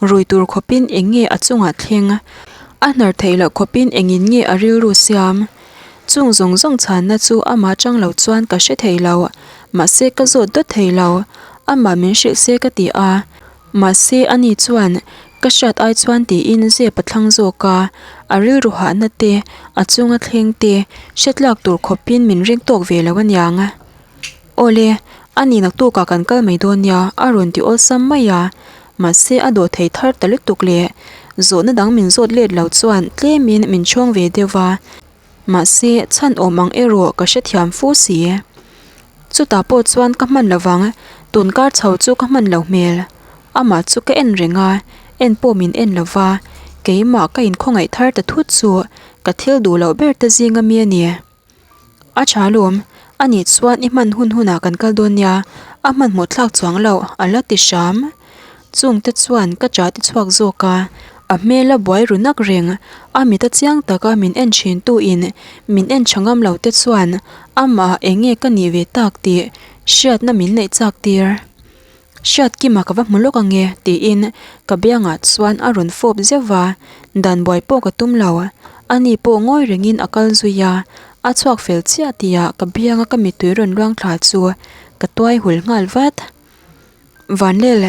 Speaker 1: Rui tur khawpin eng nge a chungah thleng? A hnar theih loh khawpin engin nge a rilru siam? Chung zawng zawng chhanna chu amah chang lo chuan ka hre thei lo, mahse ka zawt dawt thei lo. Amah min hrilh se ka ti a, mahse ani chuan ka hriat ai chuan tiin zep a thlang zawk a, a rilru hahna te, a chunga thleng te hretlak tur khawpin min ring tawk ve lo aniang. Awle, a ni naktukah kan kal mai dawn nia, a rawn ti awlsam mai a. Mahse a dawh thei thar ta lutuk leh zawhna dang min zawt let lo chuan tlemin min chhawng ve deuh va. Mahse chhan awm ang erawh ka hrethiam fu si. Chutah pawh chuan ka hman lo vang, tun kar chho chu ka hman lo hmel. Amah chu ka en reng a, en pawh min en lo va, keimah ka inkhawngaih thar ta thut chu ka thil duh loh ber te zinga mi a ni. A tha lawm, a nih chuan i hman hun hunah kan kal dawn nia, a hmanhmawh thlak chuang loh a la ti hram. Chungte chuan ka cha ti chhuak zawk a, a hmel a buai ru nak reng, a mit a chiang taka min en thin tu in min en tha ngam lo te chuan amah eng nge ka nih ve tak tih hriatna min neih chak tir. Hriat kima ka va hmu lawk ange tiin ka biangah chuan a rawn fawp zeuh va, dan buai pawh ka tum lo. Ani pawh ngawi rengin a kal zui a, a chhuak fel chiah tihah ka bianga ka mittui rawn luang thla chu ka tuai hul nghal vat. Vanlel,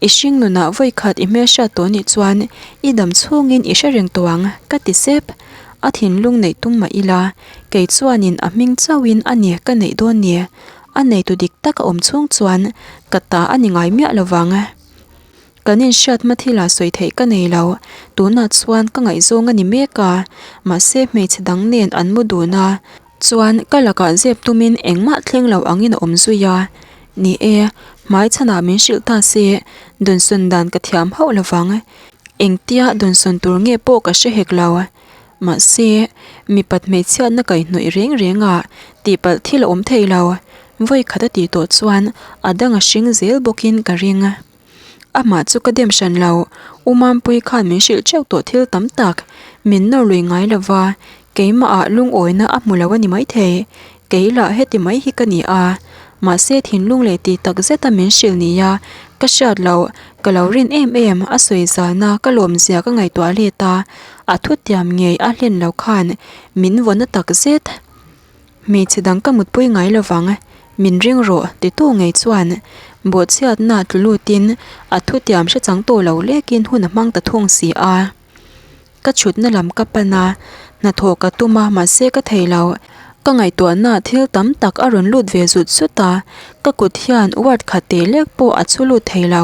Speaker 1: i hring nunah vawi khat i hmelhriat tawh nih chuan i dam chhungin i hre reng tawh ang ka ti sep. A thinlung neih tum mah ila, kei chuanin a hming chauhin a ni ka neih dawn ni. A neitu dik tak a awm chhung chuan ka ta a ni ngai miah lo vang. Kan inhriat hma thilah sawi theih ka nei lo, tunah chuan ka ngaihzawng a ni mek a, mahse hmeichhe dang nen an mu dun a, chuan ka lakah zep tumin engmah thleng lo angin a awm zui a. Ni e, hmai chhanah min hrilh ta se, dawnsawn dan ka thiam hauh lo vang. Engtia dawnsawn tur nge pawh ka hre hek lo. Mahse, mipat hmeichhiatna kaihhnawih reng reng ah tihpalh thil a awm thei lo. Vawi khat a tih tawh chuan a dang a hring zel bawkin ka ring. Amah chu ka dem hran lo, U Mampui khan min hrilh teuh tawh thil tam tak, min nawr lui ngai lo va, keimah ah lungawina a hmu lo a ni maithei. Kei lah heti mai hi ka ni a, mahse thinlung leh tih tak zeta min hrilh nia ka hriat loh, ka lo rin em em a sawi zalna ka lawmzia ka ngaihtuah let a, a thutiam ngei a hlen lo khan min vaw na tak zet. Hmeichhe dang ka mutpui ngai lovang, min ring rawh titu ngei chuan bawhchhiatna tlu lutin a thutiam hre chang tawh lo lekin hun a hmang ta thung si a. Ka chhutna lam ka pan a, hnathawh ka tum a mahse ka thei lo. Ka ngaihtuahna thil tam tak a rawn lut ve zut zut a, ka kut hian word khat teh lek pawh a chhu lut thei lo.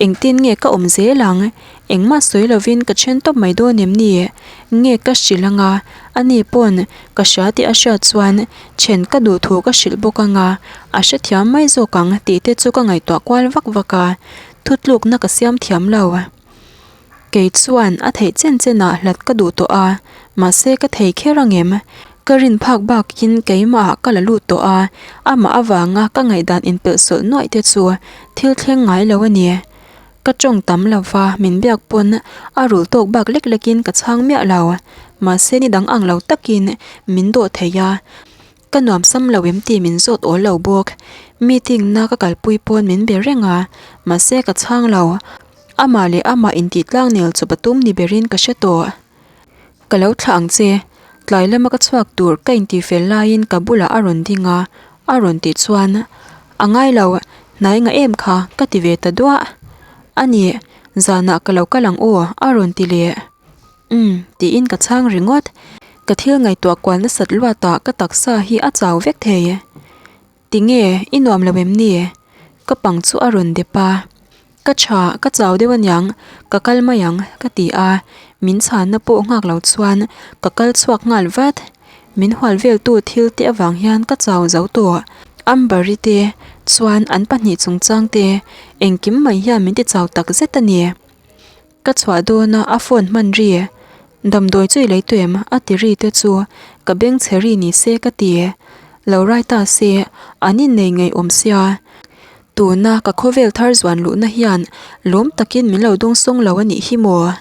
Speaker 1: Engtin nge ka awm zel ang? Engmah sawi lovin ka then tawp mai dawn em ni? Nge ka hrilh ang a, ani pawn ka hria tih a hriat chuan then ka duh thu ka hrilh bawk ang a, a hrethiam mai zawk ang tih te chu ka ngaihtuah kual vak vak a, thutlukna ka siam thiam lo. Kei chuan a theih chen chenah hlat ka duh tawh a, mahse ka thei kher ang em? Ka rin phak bakin keimahah ka la lut tawh a, amah avanga ka ngaihdan inpelh sawlh nuaih te chu thil thleng ngai lo a ni. Ka tawng tam lo va, min biak pawn a rul tawk bak lek lekin ka chhang miah lo. Mahse ni dang ang lo takin min dawh thei a. Ka nuam sam lo em tih min zawt awl lo bawk. Meeting na ka kalpui pawn min be reng a, mahse ka chhang lo. Amah leh amah intih tlang nel chawp a tum ni berin ka hre tawh. Ka lo thlah ang che. Tlai lama ka chhuak tur ka intih fel laiin ka bulah a rawn ding a, a rawn tih chuan, A ngai lo, hnai nga em kha ka ti ve ta duah. A ni, zanah ka lo kal ang aw a rawn ti leh. Umm, tiin ka chhang ringawt. Ka thil ngaihtuah kual nasat luatah ka taksa hi a chau vek thei. Tinge, i nuam lo em ni? Ka pang chu a rawn dep a. Ka tha, ka chau deuh aniang, ka kal mai ang, ka ti a. Min chhanna pawh nghak lo chuan ka kal chhuak nghal vat. Min hual veltu thil te avang hian ka chau zo tawh. Amber-i te chuan an pahnih chungchang te engkim mai hian min ti chau takzet a ni. Ka chhuah dawn a, a phone hman ri. Damdawi chu i lei tawh em? a ti ri te chu ka beng chhe ri ni se ka ti. Lo rai ta se, an innei ngei awm sia. Tuna ka khawvel thar zuan luhna hian lawm takin min lo dawngsawng lo a nih hi maw?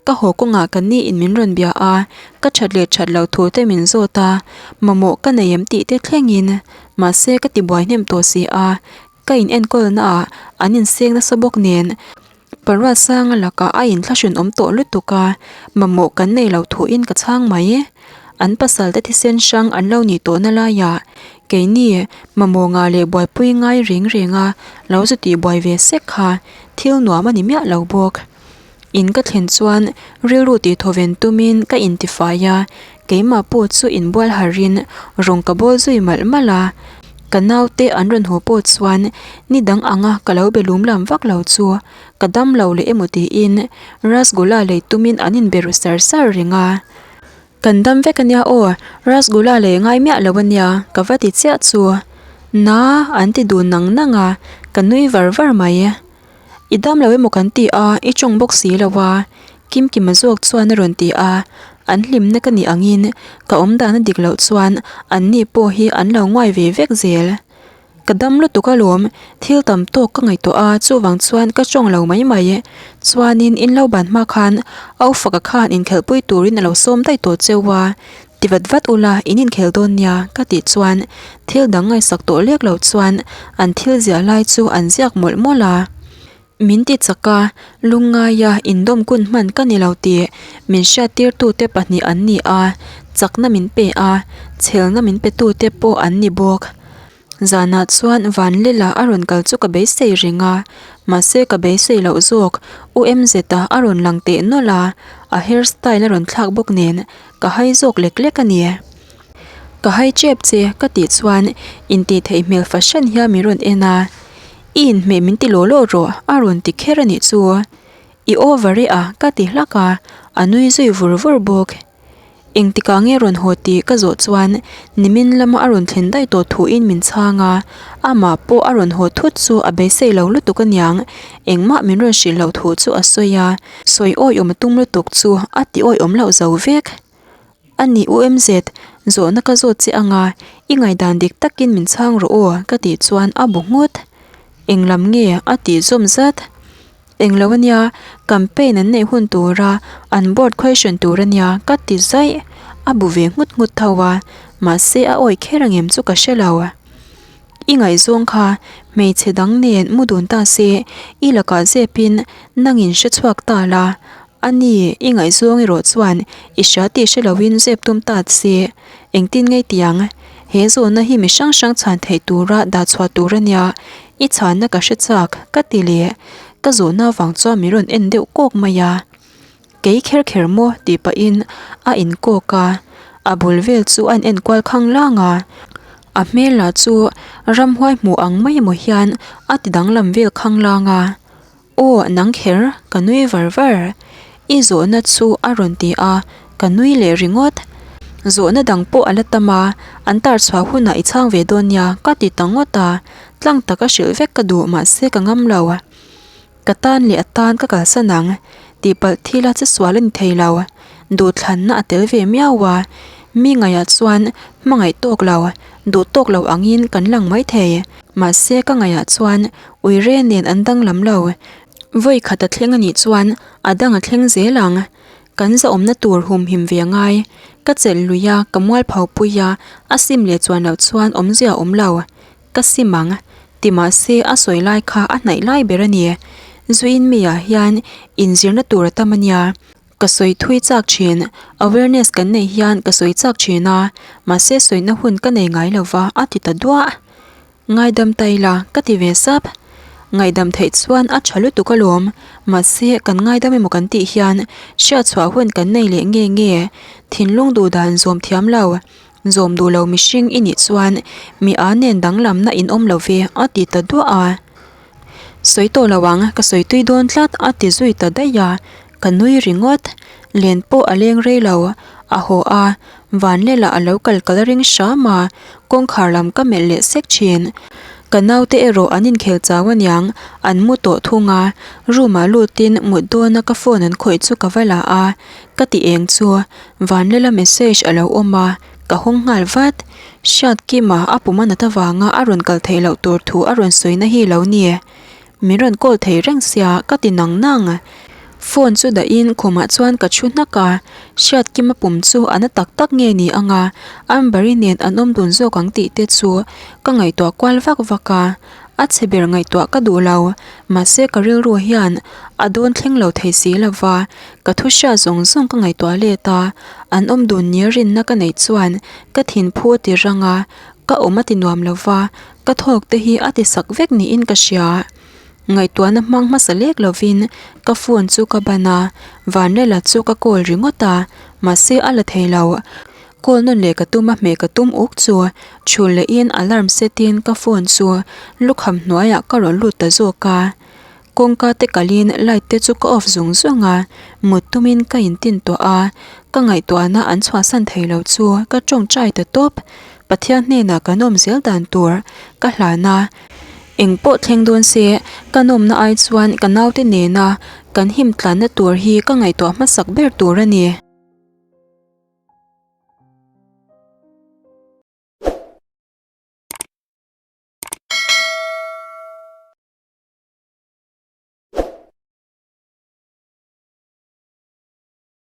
Speaker 1: Ka haw kawngah ka ni in min rawn bia a, ka that leh that lo thu te min zawt a, mamawh ka nei em tih te thlengin. Mahse ka ti buai hnem tawh si a, ka in enkawlna ah an inseng nasa bawk nen. Paruatsanga lakah a inthlahrunawm tawh lutuk a, mamawh kan nei lo thuin ka chhang mai. An pasal te thisen hrang an lo nih tawhna laiah keini mamawh ngah leh buaipui ngai reng reng a lo zu tih buai ve sek kha thil nuam a ni miah lo bawk. In ka thlen chuan rilru tih thawven tumin ka intifai a, keimah pawh chu inbual harin rawng ka bawl zui malh malh a. Ka naute an rawn haw pawh chuan ni dang anga ka lo be lum lam vak lo chu ka dam lo leh emaw tiin rasgula lei tumin an inbe ru sar sar reng a. Kan dam vek ania aw, rasgula lei ngai miah lo ania ka va ti chiah chu. Naa an ti dun nang nang a, ka nui var var mai. I dam lo emaw kan ti a, i tawng bawk si lo a, Kimkima zawk chuan a rawn ti a, an hlimna ka nih angin ka awm dan a dik loh chuan an ni pawh hi an lo nguai ve vek zel. Ka dam lutuk alawm, thil tam tawk ka ngaihtuah a, chuvang chuan ka tawng lo mai mai. Chuanin in lo ban hma khan Aufaka khan inkhelhpui turin a lo sawm daih tawh cheu a, Ti vat vat ula, in inkhel dawn nia, ka tih chuan thil dang ngaihsak tawh lek lo chuan an thil ziah lai chu an ziak mawlh mawlh a. Min ti chak a, lungngaia indawm kun hman ka ni lo tih min hriattirtute pahnih an ni a, chakna min pe a, chhelna min petute pawh an ni bawk. Zanah chuan Vanlela a rawn kal chu ka beisei reng a, mahse ka beisei loh zawk UMZ-a a rawn lang teh nawlh a, a hair style a rawn thlak bawk nen ka hai zawk lek lek a ni. Ka hai tep che ka tih chuan intih theih hmel fahran hian min rawn en a, I inhmeh min ti law law rawh a rawn ti kher a nih chu. I over e a ka ti hlak a, a nui zui vur vur bawk. Engtikah nge rawn haw tih ka zawh chuan nimin lama a rawn thlen daih tawh thuin min chhang a, amah pawh a rawn haw thut chu a beisei lo lutuk aniang, engmah min rawn hrilh loh thu chu a sawi a, sawi awiawm a tum lutuk chu a ti awiawm loh zo vek. A ni UMZ, zawhna ka zawt che anga i ngaihdan dik takin min chhang rawh aw ka tih chuan a bu nghut. Englam nge a tih zawm zat. Englo ania, campaign an neih hun tura an board question tur ania ka ti zaih, a bu ve nghut nghut tho a, mahse a awi kher angem chu ka hre lo. I ngaihzawng kha hmeichhe dang nen mu dun ta se, i lakah zepin nangin hre chhuak ta la, a ni i ngaihzawng erawh chuan i hria tih hre loin zep tum ta se, engtin ngei tiang? He zawhna hi mi hrang hrang chhan theih tura dah chhuah tur ania, I chhanna ka hre chak, ka ti leh. Ka zawhna avang chuan min rawn en deuh kawk mai a. Kei kher kher maw tih pahin a inkawk a, a bul vel chu a in enkual khang lang a. A hmel lah chu ramhuai hmuh ang mai emaw hian a ti danglam vel khang lang a. Aw nang kher, ka nui var var. I zawhna chu a rawn ti a, ka nui leh ringawt. Zawhna dang pawh a la tam a, an tar chhuah hunah i chhang ve dawn nia, ka ti ta ngawt a. Tlang taka hrilh vek ka duh mahse ka ngam lo. Ka tan leh a tan ka kalsan ang, tihpalh thil a che sual a ni thei lo. Duhthlanna a tel ve miau a, mi ngaihah chuan hmangaih tawk lo, duh tawk lo angin kan lang maithei. Mahse ka ngaihah chuan Uire nen an danglam lo. Vawi khat a thleng a nih chuan a dang a thleng zel ang. Kan zahawmna tur humhim ve a ngai. Ka chelh lui a, ka mualpho pui a, a sim leh chuan loh chuan awmzia a awm lo. Ka sim ang. Ti mahse a sawi lai kha a hnaih lai ber a ni. Zuin mi ah hian inzirna tur a tam a nia. Ka sawi thui chak thin. Awareness kan neih hian ka sawi chak thin a, mahse sawina hun ka nei ngai lo va a ti ta duah. Ngaidam ta ila, ka ti ve sap. Ngaihdam theih chuan a tha lutuk alawm, mahse kan ngaidam emaw kan tih hian hriatchhuah hun kan nei leh nge nge. Thinlung duh dan zawm thiam lo, zawm duh lo mihring i nih chuan mi a nen danglamna in awm lo ve a ti ta duah a. Sawi tawh lo ang, ka sawi tui dawn tlat a ti zui ta daih a, ka nui ringawt. Len pawh a leng rei lo, a haw a, Vanlela a lo kal kal ring hram a, kawngkhar lam ka melh leh sek thin. Ka naute erawh an inkhel chau aniang, an mu tawh thung a, room ah lutin mut dawna ka phone an khawih chu ka va la a, ka ti eng chu Vanlela message a lo awm a, ka hawng nghal vat. Hriatkima a pum a nat avanga a rawn kal theih loh tur thu a rawn sawina hi lo ni. Min rawn call thei reng sia ka ti nang nang. Phone chu dahin khumah chuan ka thu hnak a, Hriatkima pum chu a na tak tak nge ni ang a, Amber-i nen an awm dun zawk ang tih te chu ka ngaihtuah kual vak vak a. A chhe ber ngaihtuah ka duh lo, mahse ka rilru hian a dawn thleng lo thei si lo va, ka thu hriat zawng zawng ka ngaihtuah let a, an awm dun nia rinna ka neih chuan ka thinphu a ti rang a, ka awm a ti nuam lo va, ka thawk te hi a ti sak vek niin ka hria. Ngaihtuahna hmang hmasa lek lovin ka phone chu ka ban a, Vanrela chu ka call ringawt a, mahse a la thei lo. Call nawn leh ka tum a hmeh ka tum uk chu chhul lehin alarm set in ka phone chu lukham hnuaiah ka rawn lut ta zawk a. Kawngka te kalin light te chu ka off zung zung a, mut tumin ka intin tawh a, ka ngaihtuahna an chhuahsan thei lo chu ka tawngtai ta tawp. Pathian hnenah kan awm zel dan tur ka hlan a, eng pawh thleng dawn se ka nawmna ai chuan ka naute nena kan him tlanna tur hi ka ngaihtuah hmasak ber tur a ni.